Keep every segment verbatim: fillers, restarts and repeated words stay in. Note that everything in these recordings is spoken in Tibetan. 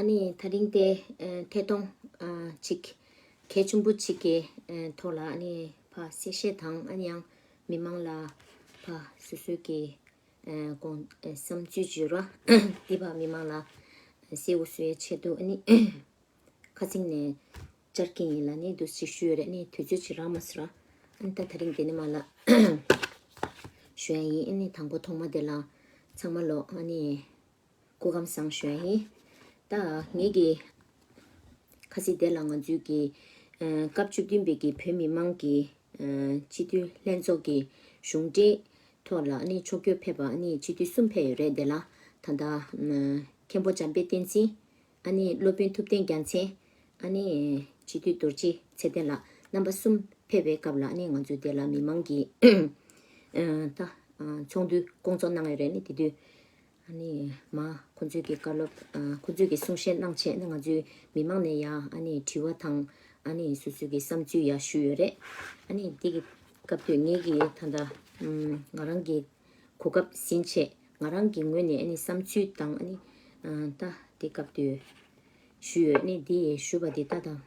ཨ་ནི་དེ་རིང་དེ་ཨ་ཐད་གཏོང་ཨ་ཅིག་གལ་ཆེན་པོ་ཅིག་གི་ཨ་ཐོག་ལ་ཨ་ནི་ཕར་གསལ་བཤད་དང་ཨ་ནི་ཡང་མི་མང་ལ་ཕར་སོ་སོའི་གི་ཨ་དགོངས་ཨ་བསམ་ཚུལ་བརྗོད་ར་འདི་ཕར་མི་མང་ལ་གསལ་པོ་བཟོ་ཡའི་ཆེད་དུ་ཨ་ནི་ཁ་སང་ནས་བཅར་གྱི་ཡིན་ལ་ནི་འདུག་ཅིག་ཞུས་ཡོད་རེད། ཨ་ནི་དུས་ཚོད་ཅིག་རག་མ་སོང་ར། ཨ་ནི་ད་དེ་རིང་དེ་ནས་མར་ལ་ཞུ་ཡ་ཡིན། ཨ་ནི་དང་པོ་ཐོག་མ་དེ་ལ་ཚང་མ་ལོ་ཨ་ནི་སྐུ་ཁམས་བཟང་ཞུ་ཡ་ཡིན། ད་ངེད་ཀྱི་ཁ་སང་དེ་ལ་ང་ཚོའི་གི་ཨ་སྐབས་བཅུ་བདུན་པའི་གི་བོད་མི་མང་གི་ཨ་སྤྱི་འཐུས་ལྷན་ཚོགས་ཀྱི་གཞུང་འབྲེལ་ཐོག་ལ་ཨ་ནི་ཕྱོགས་བསྐྱོད་ཕེབས་པ་ཨ་ནི་སྤྱི་འཐུས་གསུམ་ཕེབས་ཡོད་རེད། དེ་ལ་ད་ལྟ་ཨ་མཁན་པོ་འཇམ་དཔལ་བསྟན་འཛིན། ཨ་ནི་སློབ་དཔོན་ཐུབ་བསྟན་རྒྱལ་མཚན། ཨ་ནི་སྤྱི་འཐུས་རྡོ་རྗེ་ཚེ་བརྟན་ལགས་རྣམ་པ་གསུམ་ཕེབས་པའི་སྐབས་ལ་ཨ་ནི་ང་ཚོའི་དེ་ལ་མི་མང་གིས་ཨ་ད་ཨ་ཚོགས་འདུ་བསྐོང་ཚོགས་གནང་ཡོད་རེད། ཨ་ནི་དེ་དུས་ཨ་ནི་མ་ཁོང་ཚོས་ཀྱི་བཀའ་སློབ་ཨ་ཁོང་ཚོས་ཀྱི་གསུང་བཤད་གནང་བྱས་ཨ་ནི་ང་ཚོའི་མི་མང་ནས་ཡང་ཨ་ནི་དྲི་བ་དང་ཨ་ནི་སོ་སོའི་ཀྱི་བསམ་ཚུལ་ཡང་ཞུས་ཡོད་རེད། ཨ་ནི་དེ་གི་སྐབས་དུས་ངེད་ཀྱིས་ད་ལྟ་ཨམ་ང་རང་གི་གོ་སྐབས་ཟིན་བྱས་ང་རང་གི་ངོས་ནས་ཨ་ནི་བསམ་ཚུལ་དང་ཨ་ནི་ཨ་ད་དེ་སྐབས་དུས་ཞུས་ཡོད། ཨ་ནི་དེ་ཞུས་པ་དེ་ད་དང་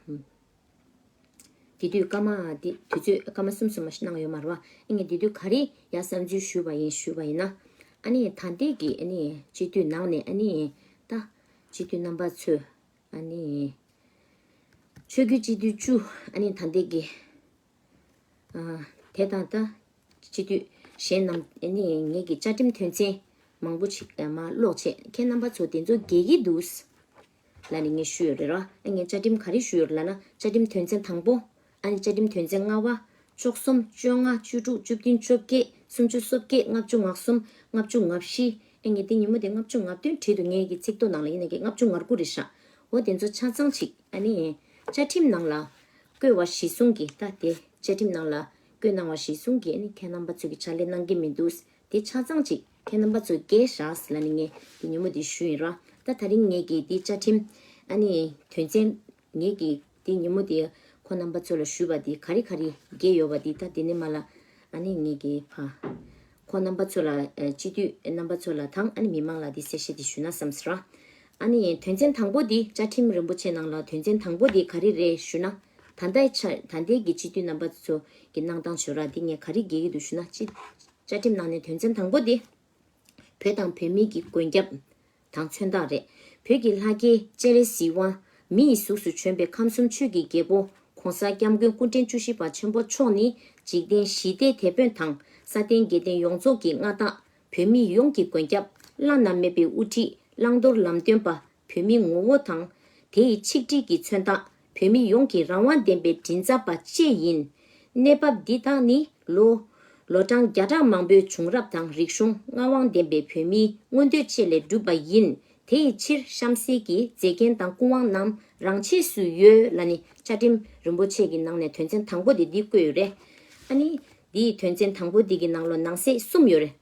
དེ་དུས་སྐར་མ་དེ་དུས་ཚོད་སྐར་མ་གསུམ་གསུམ་མ་ཞིག་གནང་ཡོད་མ་རེད་བ། ཨ་ནི་དེ་དུས་ག་རེ་ཡ་བསམ་ཚུལ་ཞུས་པ་ཡིན་ཞུས་པ་ཡིན་ན། ཨ་ནི་ད་ལྟའི་གི་ཨ་ནི་སྤྱི་འཐུས་ནང་ནས་ཨ་ནི་ད་སྤྱི་འཐུས་རྣམ་པ་ཚོས་ཨ་ནི་ཆོས་བརྒྱུད་སྤྱི་འཐུས་བཅུ་ཨ་ནི་ད་ལྟའི་གི་ཨ་དེ་དང་ད་སྤྱི་འཐུས་གཞན་རྣམས་ཨ་ནི་ངེད་ཀྱི་བཅའ་ཁྲིམས་དོན་ཚན་མང་པོ་ཞིག་མར་ཀློག་བྱས་ཁྱེད་རྣམ་པ་ཚོ་དེ་ཚོ་འགལ་གྱི་འདུག་ལབ་ནས་ངས་ཞུས་ཡོད་རེད་ར། ཨ་ངས་བཅའ་ཁྲིམས་ག་རེ་ཞུས་ཡོད་རེད་ལབ་ན་བཅའ་ཁྲིམས་དོན་ཚན་དང་པོ་ཨ་ནི་བཅའ་ཁྲིམས་དོན་ཚན་ལྔ་པ་བཅུ་གསུམ་བཅོ་ལྔ་བཅུ་དྲུག་བཅུ་བདུན་བཅོ་བརྒྱད་སུམ་ཅུ་སོ་བརྒྱད་ལྔ་བཅུ་ང་གསུམ་ལྔ་བཅུ་ང་བཞི། ཨ་ངས་དེ་ཉིན་མོ་དེ་ལྔ་བཅུ་ང་བདུན་བྲིས་འདུག་ངས་ཀྱི་ཚིག་ཐོ་ནང་ལ་ཡིན་ན་ཀྱི་ལྔ་བཅུ་ང་དགུ་རེད་ཤག་འོ་དེ་ཚོ་ཆ་ཚང་ཅིག་ཨ་ནི་བཅའ་ཁྲིམས་ནང་ལ་བཀོད་པ་གཞིར་བཟུང་གིས་ད་དེ་བཅའ་ཁྲིམས་ནང་ལ་བཀོད་གནང་བ་གཞིར་བཟུང་གིས་ཨ་ནི་ཁྱེད་རྣམ་པ་ཚོས་ཀྱི་ཕྱག་ལས་གནང་གི་མི་འདུག་དེ་ཆ་ཚང་ཅིག་ཁྱེད་རྣམ་པ་ཚོས་འགལ་བཞག་ཟེར་ལབ་ནས་ངས་དེ་ཉིན་མོ་དེ་ཞུས་ཡིན་ར། ད་དེ་རིང་ངས་ཀྱི་དེ་བཅའ་ཁྲིམས་ཨ་ནི་དོན་ཚན་ངས་ཀྱི་དེ་ཉིན་མོ་དེ་ཁོ་རྣམ་པ་ཚོ་ལ་ཞུས་པ་དེ་ག་རེ་ག་རེ་འགལ་ཡོད་པ་དེ་ད་དེ་ནས་མར་ལ་ཨ་ནི་ངས་ཀྱི་ཕ་ཁོ་རྣམ་པ་ཚོ་ལ་ཨ་སྤྱི་འཐུས་རྣམ་པ་ཚོ་ལ་དང་ཨ་ནི་མི་མང་ལ་དེ་གསལ་བཤད་དེ་ཞུས་ན་བསམ་ཟེར་ར། ཨ་ནི་དོན་ཚན་དང་པོ་དེ་བཅའ་ཁྲིམས་རིན་པོ་ཆེ་ནང་ལ་དོན་ཚན་དང་པོ་དེ་ག་རེ་རེད་ཞུ་ན། ད་ལྟའི་ཆ་ད་ལྟའི་གི་སྤྱི་འཐུས་རྣམ་པ་ཚོ་གི་གནང་སྟངས་བྱོས་ར་དེ་ངས་ག་རེ་འགལ་གྱི་འདུག་ཞུ་ན་སྤྱི་བཅའ་ཁྲིམས་ནང་ནས་དོན་ཚན་དང་པོ་དེ་བོད་དང་བོད་མིའི་གི་མགོན་སྐྱབས་དང་མཚོན་རྟགས་རེད། བོད་ཀྱི་ལྷ་སྐལ་སྤྱན་རས་གཟིགས་དབང་མི་ཡི་གཟུགས་སུ་བྱོན་པའི་ཁམས་གསུམ་ཆོས་ཀྱི་རྒྱལ་པོ་༸གོང་ས་༸སྐྱབས་མགོན་སྐུ་ཕྲེང་བཅུ་བཞི་པ་ཆེན་པོ་མཆོག་ནི་འཇིག་རྟེན་ཞི་བདེའི་དེད་དཔོན་དང་ས་སྟེང་རྒྱལ་བསྟན་ཡོངས་རྫོགས་ཀྱི་མངའ་བདག་བོད་མི་ཡོངས་ཀྱི་མགོན་སྐྱབས་བླ་ན་མེད་པའི་དབུ་ཁྲིད་བླང་དོར་ལམ་སྟོན་པ་བོད་མིའི་ངོ་བོ་དང་། དེ་ཡི་ཆིག་སྒྲིལ་གྱི་མཚོན་རྟགས་བོད་མི་ཡོངས་ཀྱི་རང་དབང་ལྡན་པའི་མགྲིན་ཚབ་པ་བཅས་ཡིན། གནས་བབ་འདི་དག་ནི་ལོ་ལོ་གྲངས་བརྒྱ་ཕྲག་མང་པོའི་བྱུང་རབས་དང་རིག་གཞུང་མངའ་དབང་ལྡན་པའི་བོད་མིའི་མངོན་འདོད་བཅས་ལས་གྲུབ་པ་ཡིན། དེ་ཡི་ཕྱིར་གཤམ་གསལ་གྱི་མཛད་འགན་དང་སྐུ་དབང་རྣམས་རང་ཆས་སུ་ཡོད་ལ་ནི་བཅའ་ཁྲིམས་རིན་པོ་ཆེ་གི་ནང་ནས་དོན་ཚན་དང་པོ་དེ་འདི་བཀོད་ཡོད་རེད། ཨ་ནི་འདིའི་དོན་ཚན་དང་པོ་འདི་གི་ནང་ལོ་ནང་གསེས་གསུམ་ཡོད་རེད།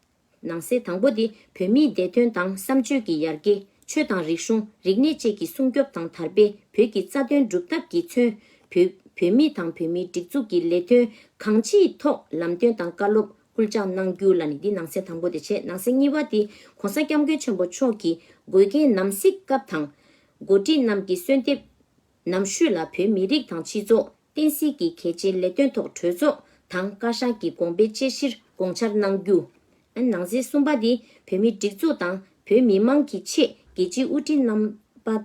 ནང་གསེས་དང་པོ་དེ་བོད་མིའི་བདེ་དོན་དང་བསམ་སྤྱོད་ཀྱི་ཡར་རྒྱས། ཆོས་དང་རིག་གཞུང་། རིག་གནས་བཅས་ཀྱི་སྲུང་སྐྱོབ་དང་དར་སྤེལ། བོད་ཀྱི་རྩ་དོན་སྒྲུབ་ཐབས་ཀྱིས་མཚོན། བོད་བོད་མི་དང་བོད་མིའི་སྒྲིག་འཛུགས་ཀྱི་ལས་དོན་གང་ཅིའི་ཐོག་ལམ་སྟོན་དང་བཀའ་སློབ་སྐུལ་ལྕག་གནང་རྒྱུ་ལ་ནི་འདི་ནང་གསེས་དང་པོ་དེ་བྱས། ནང་གསེས་གཉིས་པ་དེ་༸གོང་ས་༸སྐྱབས་མགོན་ཆེན་པོ་མཆོག་གིས་འགོས་འགེལ་ནམ་གཟིགས་སྐབས་དང་། འགོ་ཁྲིད་རྣམས་ཀྱི་གསོལ་འདེབས་ནམ་ཞུས་ལ་བོད་མི་རིགས་དང་སྤྱི་ཚོགས་བསྟན་སྲིད་ཀྱི་གལ་ཆེའི་ལས་དོན་ཐོག་གྲོས་ཚོགས་དང་བཀའ་ཤག་གི་དགོངས་པའི་དཔྱད་གཞིར་དགོངས་འཆར་གནང་རྒྱུ། ནང་གསེས་གསུམ་པ་དེ་བོད་མིའི་སྒྲིག་འཛུགས་དང་བོད་མི་མང་གི་ཆེད་རྒྱལ་སྤྱིའི་དབུ་ཁྲིད་རྣམ་པ།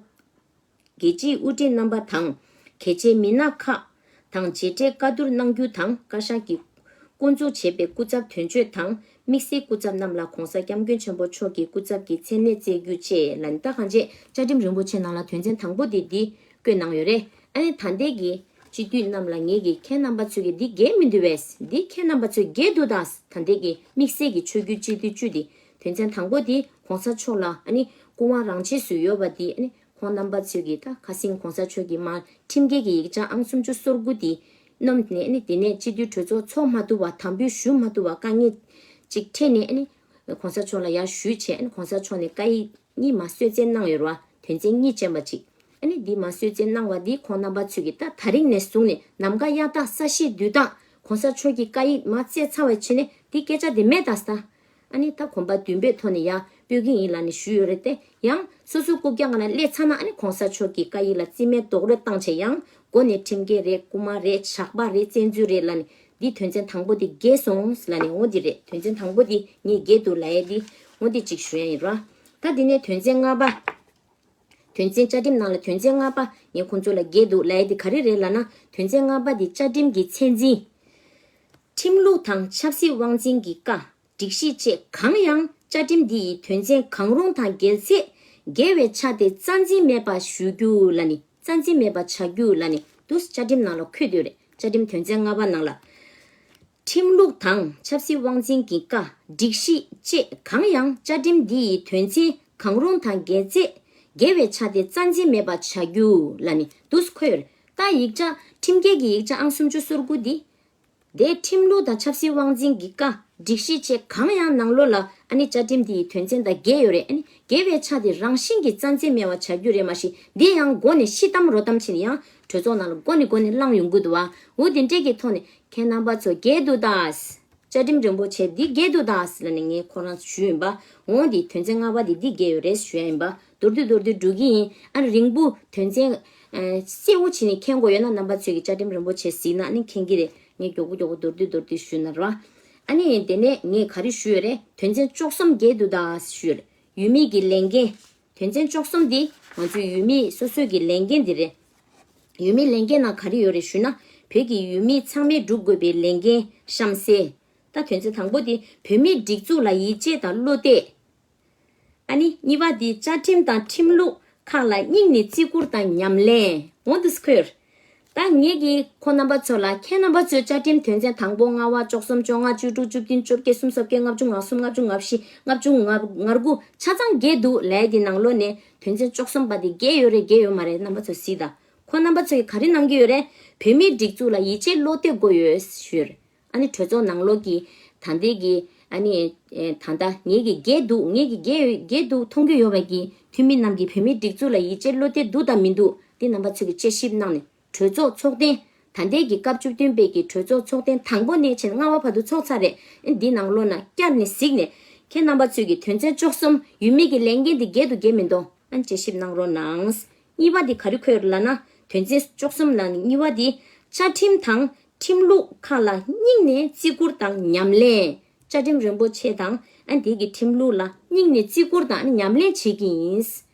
རྒྱལ་སྤྱིའི་དབུ་ཁྲིད་རྣམ་པ་དང་། གལ་ཆེའི་མི་སྣ་ཁག་དང་མཇལ་འཕྲད་བཀའ་བསྡུར་གནང་རྒྱུ་དང་། བཀའ་ཤག་གིས་བསྐོ་འཛུགས་བྱས་པའི་སྐུ་ཚབ་དོན་གཅོད་དང་། དམིགས་བསལ་སྐུ་ཚབ་རྣམས་ལ་༸གོང་ས་༸སྐྱབས་མགོན་ཆེན་པོ་མཆོག་གི་སྐུ་ཚབ་ཀྱི་མཚན་གནས་བསྩལ་རྒྱུ་བཅས་ལ་ནི་ད་གང་བྱས་བཅའ་ཁྲིམས་རིན་པོ་ཆེ་ནང་ལ་དོན་ཚན་དང་པོ་དེ་འདི་བཀོད་གནང་ཡོད་རེད། ཨ་ནི་ད་ལྟའི་གི་སྤྱི་འཐུས་རྣམས་ལ་ངེད་ཀྱིས་ཁྱེད་རྣམ་པ་ཚོས་ཀྱི་འདི་འགལ་མི་འདུག་བས། འདི་ཁྱེད་རྣམ་པ་ཚོས་འགལ་འདུག་ད། ད་ལྟའི་གི་དམིགས་བསལ་གྱི་ཆོས་བརྒྱུད་སྤྱི་འཐུས་བཅུ་འདི་དོན་ཚན་དང་པོ་འདི་༸གོང་ས་མཆོག་ལ་ཨ་ནི་སྐུ་དབང་རང་ཆས་སུ་ཡོད་པ་འདི་ཨ་ནི་ཁོང་རྣམ་པ་ཚོས་ཀྱི་ད་ཁ་སང་༸གོང་ས་མཆོག་གི་མ་ཁྲིམས་འགལ་གྱི་ཡིག་ཆ་ཨང་སུམ་ཅུ་སོ་དགུ་འདི་བསྣམས་ནས་ཨ་ནི་དེ་ནས་སྤྱི་འཐུས་གྲོས་ཚོགས་ཚོགས་མ་ཐུབ་པ་དམ་འབུལ་ཞུ་མ་ཐུབ་པ་དཀའ་ངལ་ཅིག་འཕྲད་ནས་ཨ་ནི་༸གོང་ས་མཆོག་ལ་ཡར་ཞུས་བྱས་ཨ་ནི་༸གོང་ས་མཆོག་ནས་བཀའ་ཡིག་གཉིས་མ་གསོལ་སྩལ་གནང་ཡོད་རེད་བ། དོན་ཚན་གཉིས་ཅན་པ་ཅིག་ཨ་ནི་འདི་མ་གསོལ་སྩལ་གནང་བ་འདི་ཁོང་རྣམ་པ་ཚོས་ཀྱི་ད་ད་རིང་ནས་བཟུང་ནས་ནམ་མཁའ་གཡའ་དག་ས་གཞི་རྡུལ་དག་༸གོང་ས་མཆོག་གི་བཀའ་ཡིག་མ་བསྩལ་ཚར་བའི་ཕྱི་ནས་འདི་སྐད་ཆ་དེ་མེད་ད་ས། ཨ་ནི་ད་གོམ་པ་བདུན་པའི་ཐོག་ནས་ཡ་ སྤྲོད་ཀྱི་ཡིན་ལབ་ནས་ཞུས་ཡོད་རེད་དེ། ཡང་སོ་སོའི་རྐུབ་བཀྱག་སྒང་ལ་སླེབས་ཚར་ན་ཨ་ནི་གོང་ས་མཆོག་གི་བཀའ་ཡིག་ལ་རྩིས་མེད་རྡོག་རོལ་བཏང་བྱས། ཡང་མགོ་ནས་ཁྲིམས་འགལ་རེད། རྐུ་མ་རེད། ཇག་པ་རེད། བཙན་འཛུལ་རེད་ལབ་ནས་འདི་དོན་ཚན་དང་པོ་འདི་འགལ་སོང་ལབ་ནས། འོ་འདི་རེད། དོན་ཚན་དང་པོ་འདི་ངས་འགལ་འདུག་ལབ་ཡས་འདི། འོ་འདི་གཅིག་ཞུ་ཡས་ཡིན་ར། ད་འདི་ནས་དོན་ཚན་ལྔ་པ། དོན་ཚན་བཅའ་ཁྲིམས་ནང་ལ་དོན་ཚན་ལྔ་པ་ངས་ཁོང་ཚོ་ལ་འགལ་འདུག་ལབ་ཡས་འདི་ག་རེ་རེད་ལབ་ན། དོན་ཚན་ལྔ་པ་འདི་བཅའ་ཁྲིམས་ཀྱི་ཚད་འཛིན། ཁྲིམས་ལུགས་དང་ཆབ་སྲིད་དབང་འཛིན་གྱི་བཀའ། སྒྲིག་གཞི་བཅས་གང་ཡང་བཅའ་ཁྲིམས་འདི་ཡི་དོན་ཚན་གང་རུང་དང་འགལ་ཚེ། འགལ་བའི་ཆ་དེ་རྩ་འཛིན་མེད་པ་ཞུ་རྒྱུ་ལབ་ནས། རྩ་འཛིན་མེད་པ་བྱ་རྒྱུ་ལབ་ནས་འདུག་བཅའ་ཁྲིམས་ནང་ལ་འཁོད་ཡོད་རེད། བཅའ་ཁྲིམས་དོན་ཚན་ལྔ་པ་ནང་ལ། ཁྲིམས་ལུགས་དང་ཆབ་སྲིད་དབང་འཛིན་གྱི་བཀའ། སྒྲིག་གཞི་བཅས་གང་ཡང་བཅའ་ཁྲིམས་འདི་ཡི་དོན་ཚན་གང་རུང་དང་འགལ་ཚེ། འགལ་བའི་ཆ་དེ་རྩ་འཛིན་མེད་པ་བྱ་རྒྱུ་ལབ་ནས་འདུག་འཁོད་ཡོད་རེད། ད་ཡིག་ཆ་ཁྲིམས་འགལ་གྱི་ཡིག་ཆ་ཨང་སུམ་ཅུ་སོ་དགུ་འདི། དེ་ཁྲིམས་ལུགས་དང་ཆབ་སྲིད་དབང་འཛིན་གྱི་བཀའ། སྒྲིག་གཞི་བཅས་གང་ཡང་ནང་ལོགས་ལ་ཨ་ནི་བཅའ་ཁྲིམས་འདི་ཡི་དོན་ཚན་དང་འགལ་ཡོད་རེད། ཨ་ནི་འགལ་བའི་ཆ་དེ་རང་བཞིན་གྱིས་རྩ་འཛིན་མེད་པ་བྱ་རྒྱུ་རེད། མ་གཞི་འདི་ཡང་མགོ་ནས་ཤི་གཏམ་རོ་གཏམ་བྱས་ནས་ཡང་གྲོས་ཚོགས་ནང་ལ་མགོ་ནས་མགོ་ནས་བསླངས་ཡོང་གི་འདུག་བ། འོ་དེ་འདྲས་ཀྱི་ཐོག་ནས་ཁྱེད་རྣམ་པ་ཚོ་འགལ་འདུག་ད། བཅའ་ཁྲིམས་རིན་པོ་ཆེ་འདི་འགལ་འདུག་ད་ཟེར་ནས་ངས་ཁོ་རང་ཚོ་ཞུས་ཡིན་པ། འོ་འདི་དོན་ཚན་ལྔ་པ་འདི་འདི་འགལ་ཡོད་རེད་ཞུ་ཡ་ཡིན་པ། མདོར་བསྡུས་མདོར་བསྡུས་འགྲོ་གི་ཡིན། ཨ་ནི་རིང་པོ་དོན་ཚན་ཨ་གསལ་བོ་བྱས་ནས་མཁྱེན་དགོས་ཡོད་ན། རྣམ་པ་ཚོས་ཀྱི་བཅའ་ཁྲིམས་རིན་པོ་ཆེ་གཟིགས་ན་ཨ་ནི་མཁྱེན་གྱི་རེད། ངས་མགྱོགས་པོ་མགྱོགས་པོ་མདོར་བསྡུས་མདོར་བསྡུས་ཞུས་ན་ར། ཨ་ནི་དེ་ནས་ངས་ག་རེ་ཞུས་ཡོད་རེད། དོན་ཚན་བཅུ་གསུམ་འགལ་འདུག་ད་ཞུས་ཡོད་རེད། ཡུལ་མིའི་གི་ལས་འགན། དོན་ཚན་བཅུ་གསུམ་འདི་ང་ཚོའི་ཡུལ་མི་སོ་སོའི་གི་ལས་འགན་འདི་རེད། ཡུལ་མིའི་ལས་འགན་ནང་ག་རེ་ཡོད་རེད་ཞུས་ན། བོད་ཀྱི་ཡུལ་མི་ཚང་མས་སྒྲུབ་དགོས་པའི་ལས་འགན་གཤམ་གསལ། ད་དོན་ཚན་དང་པོ་འདི་བོད་མིའི་སྒྲིག་འཛུགས་ལ་ཡིད་ཆེས་དང་བློ་གཏད། ཨ་ནི་གཉིས་པ་འདི་བཅའ་ཁྲིམས་དང་ཁྲིམས་ལུགས་ཁག་ལ་སྙིང་ནས་བརྩི་བཀུར་དང་ཉམས་ལེན། འོ་འདི་སྐོར། ད་ངེད་ཀྱིས་ཁོང་རྣམ་པ་ཚོ་ལ། ཁྱེད་རྣམ་པ་ཚོས་བཅའ་ཁྲིམས་དོན་ཚན་དང་པོ་ལྔ་པ་བཅུ་གསུམ་བཅོ་ལྔ་བཅུ་དྲུག་བཅུ་བདུན་བཅོ་བརྒྱད་སུམ་ཅུ་སོ་བརྒྱད་ལྔ་བཅུ་ང་གསུམ་ལྔ་བཅུ་ང་བཞི་ལྔ་བཅུ་ང་ང་དགུ་ཆ་ཚང་འགལ་འདུག་ལབ་ཡས་དེ་ནང་ལོགས་ནས་དོན་ཚན་བཅུ་གསུམ་པ་དེ་འགལ་ཡོད་རེད་འགལ་ཡོད་མ་རེད། རྣམ་པ་ཚོ་གཟིགས་དང་། ཁོང་རྣམ་པ་ཚོ་གིས་ག་རེ་གནང་གི་ཡོད་རེད། བོད་མིའི་སྒྲིག་འཛུགས་ལ་ཡིད་ཆེས་བློ་གཏད་དགོས་ཡོད་ཞུས་ཡོད་རེད། ཨ་ནི་གྲོས་ཚོགས་ནང་ལོགས་ཀྱི་ད་ལྟའི་གི་ཨ་ནི་ཨེ་ད་ལྟ་ངེད་ཀྱི་འགལ་འདུག་ངེད་ཀྱི་འགལ་འགལ་འདུག་མཐོང་གི་ཡོད་པ་གི་འཐུས་མི་རྣམས་ཀྱིས་བོད་མིའི་སྒྲིག་འཛུགས་ལ་ཡིད་ཆེས་བློ་གཏད་འདུག་དང་མི་འདུག་འདི་རྣམ་པ་ཚོས་ཀྱི་དཔྱད་ཞིབ་གནང་ནས། གྲོས་ཚོགས་ཚོགས་ཐེངས་ད་ལྟའི་གི་སྐབས་བཅུ་བདུན་པའི་གི་གྲོས་ཚོགས་ཚོགས་ཐེངས་དང་པོ་ནས་བྱས་ནས་ལྔ་པ་བར་དུ་ཚོགས་ཚར་རེད། ཨ་འདི་ནང་ལོགས་ན་བསྐྱར་ནས་གཟིགས་ནས། ཁྱེད་རྣམ་པ་ཚོས་ཀྱི་དོན་ཚན་བཅུ་གསུམ་ཡུལ་མི་གི་ལས་འགན་འདི་འགལ་འདུག་འགལ་མི་འདུག་ཨ་དཔྱད་ཞིབ་གནང་རོགས་གནང་། གཉིས་པ་འདི་ག་རེ་འཁོད་ཡོད་ལབ་ན། དོན་ཚན་བཅུ་གསུམ་ལ་གཉིས་པ་འདི་བཅའ་ཁྲིམས་དང་ཁྲིམས་ལུགས་ཁག་ལ་སྙིང་ནས་བརྩི་བཀུར་དང་ཉམས་ལེན། བཅའ་ཁྲིམས་རིན་པོ་ཆེ་དང་ཨ་འདི་གི་ཁྲིམས་ལུགས་ལ་སྙིང་ནས་བརྩི་བཀུར་དང་ཨ་ནི་ཉམས་ལེན་བྱེད་ཀྱི་ཡིན།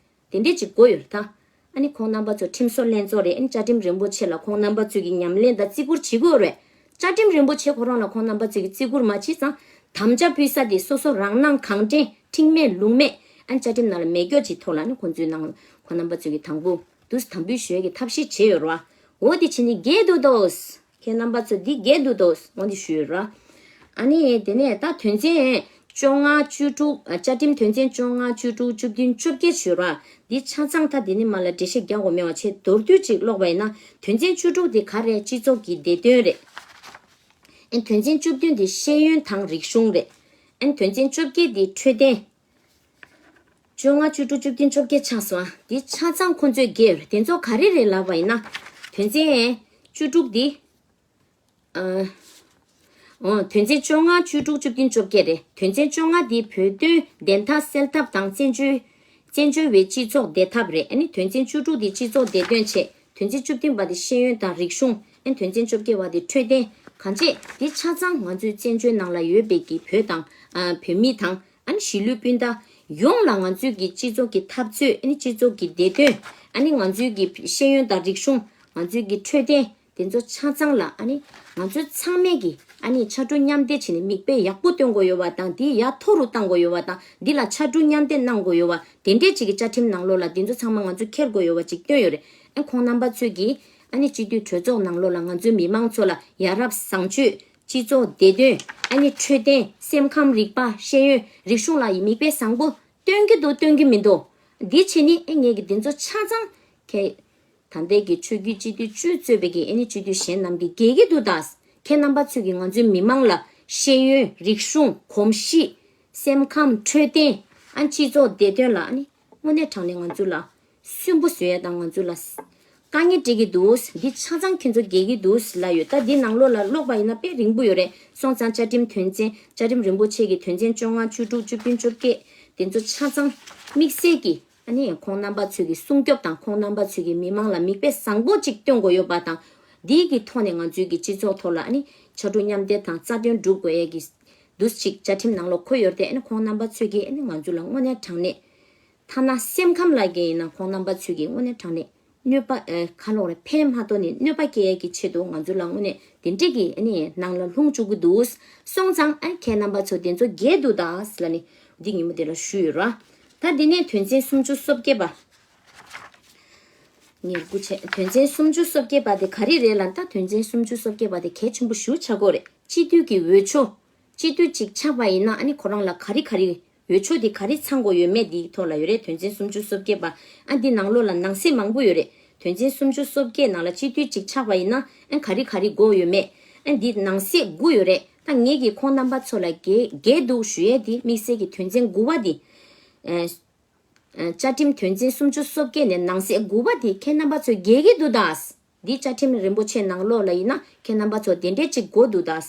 དེ་འདྲས་ཅིག་དགོས་ཡོད་རེད་ད། ཨ་ནི་ཁོང་རྣམ་པ་ཚོ་ཁྲིམས་བཟོ་ལྷན་ཚོགས་རེད། ཨ་ནི་བཅའ་ཁྲིམས་རིན་པོ་ཆེ་ལ་ཁོང་རྣམ་པ་ཚོས་ཀྱི་ཉམས་ལེན་དང་བརྩི་བཀུར་བྱེད་དགོས་རེད། བཅའ་ཁྲིམས་རིན་པོ་ཆེ་ཁོ་རང་ལ་ཁོང་རྣམ་པ་ཚོས་ཀྱི་བརྩི་བཀུར་མ་བྱས་ཙང་། དམ་བཅའ་ཕུལ་ས་དེ་སོ་སོ་རང་སྣང་གང་དྲན་ཁྲིམས་མེད་ལུགས་མེད་ཨ་ནི་བཅའ་ཁྲིམས་ནང་ལ་མེད་སྐྱོ་ཅིག་ཐོག་ལ་ཨ་ནི་ཁོང་ཚོའི་ནང་ཁོང་རྣམ་པ་ཚོས་ཀྱི་དང་པོ་དུས་དམ་འབུལ་ཞུ་ཡས་ཀྱི་ཐབས་ཤེས་བྱས་ཡོད་རེད་བ། འོ་དེ་བྱས་ནས་འགལ་འདུག་དོ། ཁྱེད་རྣམ་པ་ཚོ་འདི་འགལ་འདུག་དོ། འོ་འདི་ཞུས་ར། ཨ་ནི་དེ་ནས་ད་དོན་ཚན་བཅོ་ལྔ་བཅུ་དྲུག་ཨ་བཅའ་ཁྲིམས་དོན་ཚན་བཅོ་ལྔ་བཅུ་དྲུག་བཅུ་བདུན་བཅོ་བརྒྱད་ཞུས་ར། འདི་ཆ་ཚང་ད་འདི་ནི་མ་ལ་འགྲེལ་བཤད་རྒྱག་དགོས་མེད་པ་བྱས་མདོར་བསྡུས་ཅིག་ཀློག་པ་ཡིན་ན། དོན་ཚན་བཅུ་དྲུག་འདི་ག་རེ་སྤྱི་ཚོགས་ཀྱི་བདེ་དོན་རེད། ཨ་ནི་དོན་ཚན་བཅུ་བདུན་འདི་ཤེས་ཡོན་དང་རིག་གཞུང་རེད། ཨ་ནི་དོན་ཚན་བཅོ་བརྒྱད་འདི་འཕྲོད་བསྟེན། བཅོ་ལྔ་བཅུ་དྲུག་བཅུ་བདུན་བཅོ་བརྒྱད་ཆགས་སོང་ཨ། འདི་ཆ་ཚང་ཁོང་ཚོས་འགལ་ཡོད་རེད། དེ་ཚོ་ག་རེ་རེད་ལབ་པ་ཡིན་ན། དོན་ཚན་བཅུ་དྲུག་འདི། ཨ། འོ་དོན་ཚན་བཅོ་ལྔ་བཅུ་དྲུག་བཅུ་བདུན་བཅོ་བརྒྱད་རེད། དོན་ཚན་བཅོ་ལྔ་འདི་བོད་དོན་བདེན་མཐའ་གསལ་ཐབས་དང་བཙན་བྱོལ་བཙན་བྱོལ་བའི་སྤྱི་ཚོགས་བདེ་ཐབས་རེད། ཨ་ནི་དོན་ཚན་བཅུ་དྲུག་འདི་སྤྱི་ཚོགས་བདེ་དོན་ཆེད། དོན་ཚན་བཅུ་བདུན་པ་འདི་ཤེས་ཡོན་དང་རིག་གཞུང་། ཨ་ནི་དོན་ཚན་བཅོ་བརྒྱད་པ་འདི་འཕྲོད་བསྟེན། གང་བྱས་འདི་ཆ་ཚང་ང་ཚོའི་བཙན་བྱོལ་ནང་ལ་ཡོད་པའི་གི་བོད་དང་ཨ་བོད་མི་དང་། ཨ་ནི་གཞིས་ལུས་སྤུན་ཟླ་ཡོངས་ལ་ང་ཚོའི་གི་སྤྱི་ཚོགས་ཀྱི་འཐབ་རྩོད། ཨ་ནི་སྤྱི་ཚོགས་ཀྱི་བདེ་དོན། ཨ་ནི་ང་ཚོའི་གི་ཤེས་ཡོན་དང་རིག་གཞུང་། ང་ཚོའི་གི་འཕྲོད་བསྟེན། དེ་ཚོ་ཆ་ཚང་ལ་ཨ་ནི་ང་ཚོ་ཚང་མས་གི་ཨ་ནི་ཕྱར་གྲུ་མཉམ་འདེགས་བྱས་ནས་མིག་དཔེ་ཡག་པོ་སྟོན་དགོས་ཡོད་པ་དང་། འདི་ཡར་མཐོ་རུ་གཏང་དགོས་ཡོད་པ་དང་། འདི་ལ་ཕྱར་གྲུ་མཉམ་འདེགས་གནང་དགོས་ཡོད་པ། དེ་འདྲས་ཅིག་གི་བཅའ་ཁྲིམས་ནང་ལོགས་ལ་དེ་ཚོ་ཚང་མ་ང་ཚོས་འཁྱེར་དགོས་ཡོད་པ་ཅིག་བཏོན་ཡོད་རེད། ཨ་ཁོང་རྣམ་པ་ཚོས་གི་ཨ་ནི་སྤྱི་འཐུས་གྲོས་ཚོགས་ནང་ལོགས་ལ་ང་ཚོའི་མི་མང་ཚོ་ལ་ཡ་རབས་བཟང་སྤྱོད། སྤྱི་ཚོགས་བདེ་དོན། ཨ་ནི་འཕྲོད་བསྟེན། སེམས་ཁམས་རིག་པ། ཤེས་ཡོན། རིག་གཞུང་ལ་ཡི་མིག་དཔེ་བཟང་པོ་སྟོན་གི་འདུག་སྟོན་གི་མི་འདུག་འདི་བྱས་ནི་ཨེ་ངས་གི་འདི་ཚོ་ཆ་ཚང་ཁྱེད། ད་ལྟའི་གི་ཆོས་བརྒྱུད་སྤྱི་འཐུས་བཅུ་གཙོས་པའི་གི་ཨེ་ནི་སྤྱི་འཐུས་གཞན་རྣམས་ཀྱིས་འགལ་གྱི་འདུག་ད། ཁྱེད་རྣམ་པ་ཚོས་ཀྱིས་ང་ཚོའི་མི་མང་ལ་ཤེས་ཡོན། རིག་གཞུང་། གོམས་གཤིས། སེམས་ཁམས། འཕྲོད་བསྟེན། ཨ་སྤྱི་ཚོགས་བདེ་དོན་ལ་ཨ་ནི་དངོས་གནས་དྲང་གནས་ང་ཚོ་ལ་སུན་པོ་བཟོ་ཡ་དང་། ང་ཚོ་ལ་དཀའ་ངལ་སྤྲད་ཀྱི་འདུག་འདི་ཆ་ཚང་ཁྱེད་ཚོ་འགལ་གྱི་འདུག་ལབ་ཡོད། ད་འདི་ནང་ལོགས་ལ་ཀློག་པ་ཡིན་ན་དཔེ་རིང་པོ་ཡོད་རེད། སོང་ཙང་བཅའ་ཁྲིམས་དོན་ཚན། བཅའ་ཁྲིམས་རིན་པོ་ཆེ་གི་དོན་ཚན་བཅོ་ལྔ། བཅུ་དྲུག། བཅུ་བདུན། བཅོ་བརྒྱད། དེ་ཚོ་ཆ་ཚང་དམིགས་བསལ་གྱི་ཨ་ནི་ཁོང་རྣམ་པ་ཚོས་ཀྱི་སྲུང་སྐྱོབ་དང་ཁོང་རྣམ་པ་ཚོས་ཀྱི་མི་མང་ལ་མིག་དཔེ་བཟང་པོ་ཅིག་སྟོན་དགོས་ཡོད་པ་དང་། འདིའི་གི་ཐོག་ནས་ང་ཚོའི་གི་སྤྱི་ཚོགས་ཐོག་ལ་ཨ་ནི་ཕྱར་གྲུ་མཉམ་འདེགས་དང་རྩ་དོན་སྒྲུབ་དགོས་ཡས་ཀྱི་འདུ་ཤེས་བཅའ་ཁྲིམས་ནང་ལོགས་འཁོད་ཡོད་རེད་དེ། ཨ་ནི་ཁོང་རྣམ་པ་ཚོས་ཀྱིས་ཨ་ནི་ང་ཚོ་ལ་དངོས་གནས་དྲང་གནས་ཐ་ན་སེམས་ཁམས་ལ་གི་ཡིན་ན་ཁོང་རྣམ་པ་ཚོས་ཀྱིས་དངོས་གནས་དྲང་གནས་གནོད་པ་ཨེ་ཁ་ལོག་རེ་ཕན་མ་ཐོགས་ནས་གནོད་པ་སྐྱེལ་ཡས་ཀྱི་ཆེད་དུ་ང་ཚོ་ལ་དངོས་གནས་དེ་འདྲས་ཀྱི་ཨ་ནི་ནང་ལ་ལྷུང་བཅུག་གི་འདུག་སོང་ཙང་ཨ་ཁྱེད་རྣམ་པ་ཚོ་དེ་ཚོ་འགལ་འདུག་ད་ཟེར་ལ་ནི་འདི་ཉིན་མོ་དེ་ལ་ཞུས་ཡོད་ར། ད་དེ་ནས་དོན་ཚན་སུམ་ཅུ་སོ་བརྒྱད་པ། ངས་སྐུ་ཆེ་དོན་ཚན་སུམ་ཅུ་སོ་བརྒྱད་པ་དེ་ག་རེ་རེད་ལ། ད་དོན་ཚན་སུམ་ཅུ་སོ་བརྒྱད་པ་དེ་གལ་ཆེན་པོ་ཞེ་པོ་ཆགས་ཀྱི་ཡོད་རེད། སྤྱི་འཐུས་ཀྱི་འོས་ཆོས། སྤྱི་འཐུས་གཅིག་ཆགས་པ་ཡིན་ན་ཨ་ནི་ཁོ་རང་ལ་ག་རེ་ག་རེ་འོས་ཆོས་དེ་ག་རེ་ཚང་དགོས་ཡོད་མེད་དེའི་ཐོག་ལ་ཡོད་རེད། དོན་ཚན་སུམ་ཅུ་སོ་བརྒྱད་པ། ཨ་འདི་ནང་ལོགས་ལ་ནང་གསེས་མང་པོ་ཡོད་རེད། དོན་ཚན་སུམ་ཅུ་སོ་བརྒྱད་ནང་ལ་སྤྱི་འཐུས་གཅིག་ཆགས་པ་ཡིན་ན་ཨ་ག་རེ་ག་རེ་དགོས་ཡོད་མེད། ཨ་འདི་ནང་གསེས་དགུ་ཡོད་རེད། ད་ངེད་ཀྱིས་ཁོང་རྣམ་པ་ཚོ་ལ་འགལ་འགལ་འདུག་ཞུ་ཡས་དེ་དམིགས་བསལ་གྱི་དོན་ཚན་དགུ་པ་དེ། ཨ་བཅའ་ཁྲིམས་དོན་ཚན་སུམ་ཅུ་སོ་བརྒྱད་ནས་ནང་གསེས་དགུ་པ་དེ་ཁྱེད་རྣམ་པ་ཚོས་འགལ་གྱི་འདུག་ད། འདི་བཅའ་ཁྲིམས་རིན་པོ་ཆེ་ནང་ལོགས་ལ་ཡིན་ན་ཁྱེད་རྣམ་པ་ཚོ་དེ་འདྲས་ཅིག་དགོས་འདུག་ད།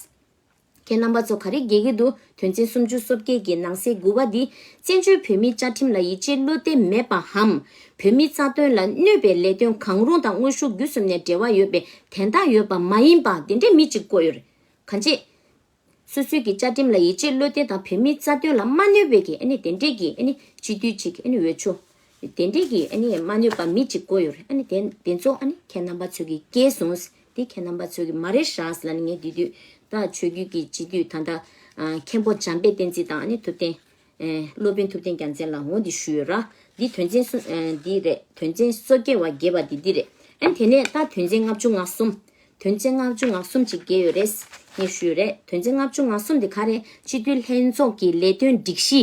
ཁྱེད་རྣམ་པ་ཚོ་ག་རེ་འགལ་གྱི་འདུག་དོན་ཚན་སུམ་ཅུ་སོ་བརྒྱད་ཀྱི་ནང་གསེས་དགུ་པ་འདི། བཙན་བྱོལ་བོད་མིའི་བཅའ་ཁྲིམས་ལ་ཡིད་ཆེས་བློ་གཏད་མེད་པའམ། བོད་མིའི་རྩ་དོན་ལ་གནོད་པའི་ལས་དོན་གང་རུང་དང་དངོས་ཤུགས་བརྒྱུད་གསུམ་ནས་འབྲེལ་བ་ཡོད་པའི་དན་རྟགས་ཡོད་པ་མ་ཡིན་པ་དེ་འདྲའི་མི་གཅིག་བཀོད་ཡོད་རེད། གང་ཅི། སོ་སོའི་གི་བཅའ་ཁྲིམས་ལ་ཡིད་ཆེས་བློ་གཏད་དང་བོད་མིའི་རྩ་དོན་ལ་མ་གནོད་པའི་གི་ཨ་ནི་དེ་འདྲས་ཀྱི་ཨ་ནི་སྤྱི་འཐུས་གཅིག་ཨ་ནི་འོས་ཆོས། དེ་འདྲས་ཀྱི་ཨ་ནི་མ་གནོད་པ་མི་གཅིག་བཀོད་ཡོད་རེད། ཨ་ནི་དེ་དེ་ཚོ་ཨ་ནི་ཁྱེད་རྣམ་པ་ཚོས་ཀྱི་སྐྱེལ་སོང་། དེ་ཁྱེད་རྣམ་པ་ཚོས་ཀྱི་མ་རེད་ཤག་ལ་ནི་ངས་དེ་དུས་ད་ཆོས་བརྒྱུད་ཀྱི་སྤྱི་འཐུས་ད་ལྟ་ཨ་མཁན་པོ་འཇམ་དཔལ་བསྟན་འཛིན་དང་ཨ་ནི་ཐུབ་བསྟན། ཨེ་སློབ་དཔོན་ཐུབ་བསྟན་རྒྱལ་མཚན་ལགས་འོ་འདི་ཞུས་ཡོད་ར། འདི་དོན་ཚན་སུ་ཨེ་འདི་རེད། དོན་ཚན་སོ་བརྒྱད་པ་བརྒྱད་པ་འདི་འདི་རེད། ཨ་ནི་དེ་ནས་ད་དོན་ཚན་ལྔ་བཅུ་ང་གསུམ། དོན་ཚན་ལྔ་བཅུ་ང་གསུམ་ཅིག་བརྒལ་ཡོད་རེད། ངས་ཞུས་ཡོད་རེད། དོན་ཚན་ལྔ་བཅུ་ང་གསུམ་འདི་ག་རེད། སྤྱི་འཐུས་ལྷན་ཚོགས་ཀྱི་ལས་དོན་སྒྲིག་གཞི།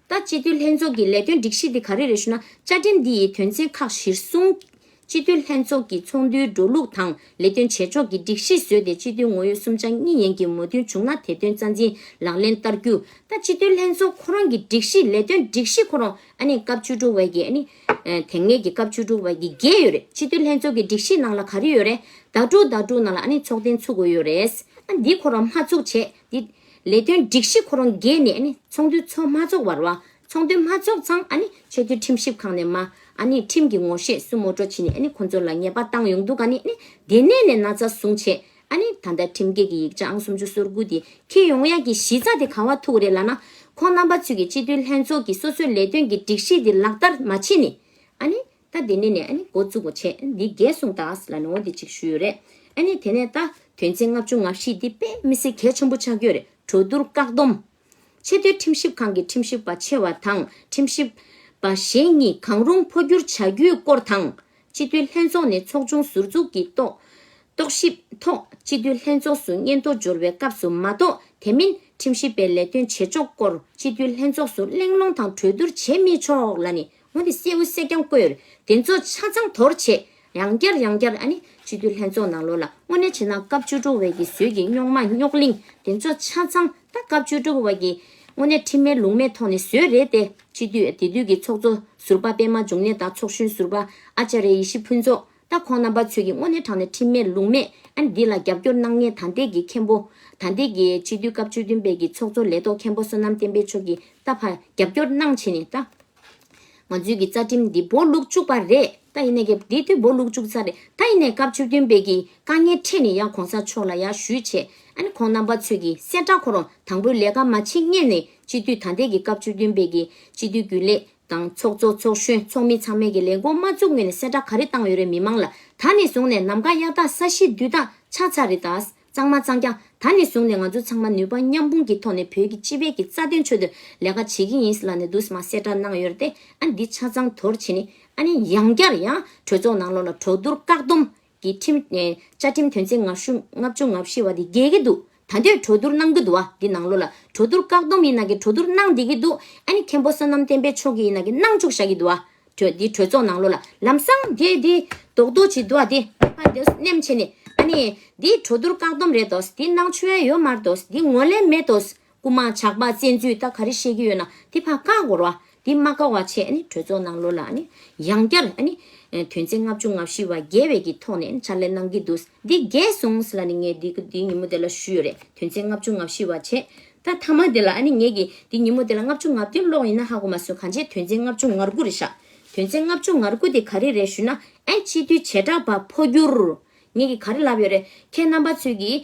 ད་སྤྱི་འཐུས་ལྷན་ཚོགས་ཀྱི་ལས་དོན་སྒྲིག་གཞི་འདི་ག་རེ་རེད་ཞུ་ན། བཅའ་ཁྲིམས་འདི་ཡི་དོན་ཚན་ཁག་གཞིར་བཟུང་། སྤྱི་འཐུས་ལྷན་ཚོགས་ཀྱི་ཚོགས་འདུའི་འགྲོ་ལུགས་དང་ལས་དོན་བྱེད་ཕྱོགས་ཀྱི་སྒྲིག་གཞི་བཟོས་ཏེ་སྤྱི་འཐུས་ངོ་ཡོད་གསུམ་ཆ་གཉིས་ཡན་གྱི་མོས་མཐུན་བྱུང་ན་དེ་དོན་རྩ་འཛིན་ལག་ལེན་བསྟར་རྒྱུ། ད་སྤྱི་འཐུས་ལྷན་ཚོགས་ཁོ་རང་གི་སྒྲིག་གཞི་ལས་དོན་སྒྲིག་གཞི་ཁོ་རང་ཨ་ནི་སྐབས་བཅུ་དྲུག་པ་གི་ཨ་ནི་ཨ་དེ་སྔའི་གི་སྐབས་བཅུ་དྲུག་པ་གི་འགལ་ཡོད་རེད། སྤྱི་འཐུས་ལྷན་ཚོགས་ཀྱི་སྒྲིག་གཞི་ནང་ལ་ག་རེ་ཡོད་རེད། ཟླ་དྲུག་ཟླ་དྲུག་ནང་ལ་ཨ་ནི་ཚོགས་ཐེངས་ཚུགས་དགོས་ཡོད་རེད། ཨ་འདི་ཁོ་རང་མ་ཚུགས་བྱས་འདི། ལས་དོན་སྒྲིག་གཞི་ཁོ་རང་འགལ་ནས་ཨ་ནི་ཚོགས་འདུ་ཚོགས་མ་ཚོགས་བར་བ། ཚོགས་འདུ་མ་ཚོགས་ཙང་ཨ་ནི་ཆེས་མཐོའི་ཁྲིམས་ཞིབ་ཁང་ནས་མ་ཨ་ནི་ཁྲིམས་ཀྱི་ངོ་ཤེས་སུ་མོ་སྤྲོ་བྱས་ནས་ཨ་ནི་ཁོ་ཚོ་ལ་ཉེས་པ་བཏང་ཡོང་འདུག་ཨ་ནི་ཨ་ནི་དེ་ནས་ནས་ན་ཚ་བཟུང་བྱས་ཨ་ནི་ད་ལྟ་ཁྲིམས་འགལ་གྱི་ཡིག་ཆ་ཨང་སུམ་ཅུ་སོ་དགུ་དེ་འཁྱེར་ཡོང་ཡག་གི་གཞི་རྩ་དེ་ག་བ་ཐུག་རེད་ལབ་ན། ཁོང་རྣམ་པ་ཚོས་ཀྱི་སྤྱི་འཐུས་ལྷན་ཚོགས་ཀྱི་སོ་སོའི་ལས་དོན་གྱི་སྒྲིག་གཞི་དེ་ལག་བསྟར་མ་བྱས་ནས་ཨ་ནི། ད་དེ་ནས་ནས་ཨ་ནི་འགོ་བཙུགས་དགོས་བྱས་འདི་འགལ་སོང་ད་ཟེར་ལབ་ནས་འོ་འདི་གཅིག་ཞུས་ཡོད་རེད། ཨ་ནི་དེ་ནས་ད་དོན་ཚན་ལྔ་བཅུ་ང་བཞི་འདི་དཔེ་མི་སྲིད་གལ་ཆེན་པོ་ཆགས་ཀྱི་ཡོད་རེད། གྲོས་བསྡུར་བཀག་སྡོམ། ཆེས་མཐོའི་ཁྲིམས་ཞིབ་ཁང་གི་ཁྲིམས་ཞིབ་པ་ཆེ་བ་དང་ཁྲིམས་ཞིབ་པ་གཞན་གཉིས་གང་རུང་འཕོ་འགྱུར་བྱ་རྒྱུའི་སྐོར་དང་། སྤྱི་འཐུས་ལྷན་ཚོགས་ནས་ཚོགས་ཆུང་ཟུར་འཛུགས་ཀྱི་ཐོག་རྟོག་ཞིབ་ཐོག་སྤྱི་འཐུས་ལྷན་ཚོགས་སུ་སྙན་ཐོ་འབྱོར་བའི་སྐབས་སུ་མ་གཏོགས་དེ་མིན་ཁྲིམས་ཞིབ་པའི་ལས་དོན་བྱེད་ཕྱོགས་སྐོར་སྤྱི་འཐུས་ལྷན་ཚོགས་སུ་གླེང་སློང་དང་གྲོས་བསྡུར་བྱེད་མི་ཆོག་ལབ་ནས། འོ་འདི་གསལ་པོ་གསལ་རྐྱང་བཀོད་ཡོད་རེད། དེ་ཚོ་ཆ་ཚང་དོར་བྱས་ཡང་བསྐྱར་ཡང་བསྐྱར་ཨ་ནི་སྤྱི་འཐུས་ལྷན་ཚོགས་ནང་ལོགས་ལ་དངོས་གནས་བྱས་ན་སྐབས་བཅུ་དྲུག་པའི་གི་ཟོལ་གྱི་རྙོག་མ་རྙོག་གླེང་དེ་ཚོ་ཆ་ཚང་ད་སྐབས་བཅུ་དྲུག་པ་གི་དངོས་གནས་ཁྲིམས་མེད་ལུགས་མེད་ཐོག་ནས་བཟོས་རེད་དེ། སྤྱི་འཐུས་དེ་དུས་ཀྱི་ཚོགས་གཙོ་ཟུར་པ་པད་མ་འབྱུང་གནས་དང་ཚོགས་གཞོན་ཟུར་པ་ཨ་ཙརྱ་ཡེ་ཤེས་ཕུན་ཚོགས་ད་ཁོང་རྣམ་པ་ཚོས་ཀྱི་དངོས་གནས་དྲང་གནས་ཁྲིམས་མེད་ལུགས་མེད་ཨ་ནི་འདི་ལ་རྒྱབ་སྐྱོར་གནང་མཁན་ད་ལྟའི་གི་མཁན་པོ་ད་ལྟའི་གི་སྤྱི་འཐུས་སྐབས་བཅུ་བདུན་པའི་གི་ཚོགས་གཙོ་ལས་ཐོག་མཁན་པོ་བསོད་ནམས་བསྟན་འཕེལ་མཆོག་གིས་ད་ཕར་རྒྱབ་སྐྱོར་གནང་བྱས་ནས་ད། ང་ཚོའི་གི་རྩ་ཁྲིམས་འདི་འབོ་ལུག་བཅུག་པ་རེད། ད་ཡིན་ནའི་གི་འདི་དུས་འབོ་ལུག་བཅུག་ཚར་རེད། ད་ཡིན་ནའི་སྐབས་བཅུ་བདུན་པའི་གི་དཀའ་ངལ་འཕྲད་ནས་ཡང་གོང་ས་མཆོག་ལ་ཡང་ཞུས་བྱས་ཨ་ནི་ཁོང་རྣམ་པ་ཚོས་གི་གསལ་བསྒྲགས་ཁོ་རང་དང་པོའི་ལས་ཀ་མ་བྱེད་སྔོན་ནས་སྤྱི་འཐུས་ད་ལྟའི་གི་སྐབས་བཅུ་བདུན་པའི་གི་སྤྱི་འཐུས་རྒྱུན་ལས་དང་ཚོགས་གཙོ་ཚོགས་གཞོན་ཚོགས་མི་ཚང་མས་གི་ལས་འགོ་མ་བཙུགས་སྔོན་ནས་གསལ་བསྒྲགས་ག་རེ་བཏང་ཡོད་རེད་མི་མང་ལ། ད་ནས་བཟུང་ནས་ནམ་མཁའ་གཡའ་དག་ས་གཞི་རྡུལ་དག་ཆགས་ཚར་རེད་ད། གཙང་མ་གཙང་རྐྱང་ད་ནས་བཟུང་ནས་ང་ཚོ་ཚང་མ་ནུས་པ་མཉམ་སྤུངས་ཀྱི་ཐོག་ནས་བོད་ཀྱི་སྤྱི་པའི་གི་རྩ་དོན་ཆེད་དུ་ལས་ཀ་བྱེད་ཀྱི་ཡིན་ཟེར་ལབ་ནས་འདུག་སེ་མར་གསལ་བསྒྲགས་གནང་ཡོད་རེད་དེ། ཨ་ནི་འདི་ཆ་ཚང་དོར་བྱས་ནས་ཨ་ནི་ཡང་བསྐྱར་ཡང་གྲོས་ཚོགས་ནང་ལོགས་ལ་གྲོས་བསྡུར་བཀག་སྡོམ་གྱི་ཁྲིམས་ཨེ་བཅའ་ཁྲིམས་དོན་ཚན་ལྔ་བཅུ་ལྔ་བཅུ་ང་བཞི་པ་དེ་འགལ་གྱི་འདུག་ད་འདོད་གྲོས་བསྡུར་གནང་གི་འདུག་བ། འདི་ནང་ལོགས་ལ་གྲོས་བསྡུར་བཀག་སྡོམ་ཡིན་ན་གི་གྲོས་བསྡུར་གནང་བསྡད་ཀྱི་འདུག་ཨ་ནི་མཁན་པོ་བསོད་ནམས་བསྟན་འཕེལ་མཆོག་གིས་ཡིན་ན་གི་གནང་བཅུག་བཞག་གི་འདུག་བ། གྲོས་འདི་གྲོས་ཚོགས་ནང་ལོགས་ལ་ལམ་སང་དེ་འདི་རྡོག་རྡོག་ཅིག་འདུག་ཨ། དེ་ཕ་འདི་མནན་བྱས་ནས་ཨ་ནི་འདི་གྲོས་བསྡུར་བཀག་སྡོམ་རེད་དོ། འདི་གནང་ཆོག་ཡ་ཡོད་མ་རེད་དོ། འདི་ངོས་ལེན་མེད་དོ། རྐུ་མ་ཇག་པ་བཙན་འཛུལ་ད་ག་རེ་བཤད་ཀྱི་ཡོད་ན་དེ་ཕ་བཀག་དགོས་རེད་བ། འདི་མ་བཀག་པ་བྱས་ཨ་ནི་གྲོས་ཚོགས་ནང་ལོགས་ལ་ཨ་ནི་ཡང་བསྐྱར་ཨ་ནི་དོན་ཚན་ལྔ་བཅུ་ང་བཞི་པ་འགལ་བའི་གི་ཐོག་ནས་ཕྱག་ལས་གནང་གི་འདུག་འདི་འགལ་སོང་ཟེར་ལབ་ནས་ངས་འདི་འདི་ཉིན་མོ་དེ་ལ་ཞུས་ཡོད་རེད། དོན་ཚན་ལྔ་བཅུ་ང་བཞི་པ་བྱས། ད་མཐའ་མ་དེ་ལ་ཨ་ནི་ངེད་ཀྱིས་འདི་ཉིན་མོ་དེ་ལ་ལྔ་བཅུ་ང་བདུན་ཀློག་ཡིན་ན་ཧ་གོ་མ་སོང་། གང་བྱས་དོན་ཚན་ལྔ་བཅུ་ང་དགུ་རེད་ཤག་དོན་ཚན་ལྔ་བཅུ་ང་དགུ་དེ་ག་རེ་རེད་ཞུས་ན། ཨེ་སྤྱི་འཐུས་བྱེ་བྲག་པ་འཕོ་འགྱུར། ངེད་ཀྱིས་ག་རེ་ལབ་ཡོད་རེད། ཁྱེད་རྣམ་པ་ཚོས་ཀྱིས་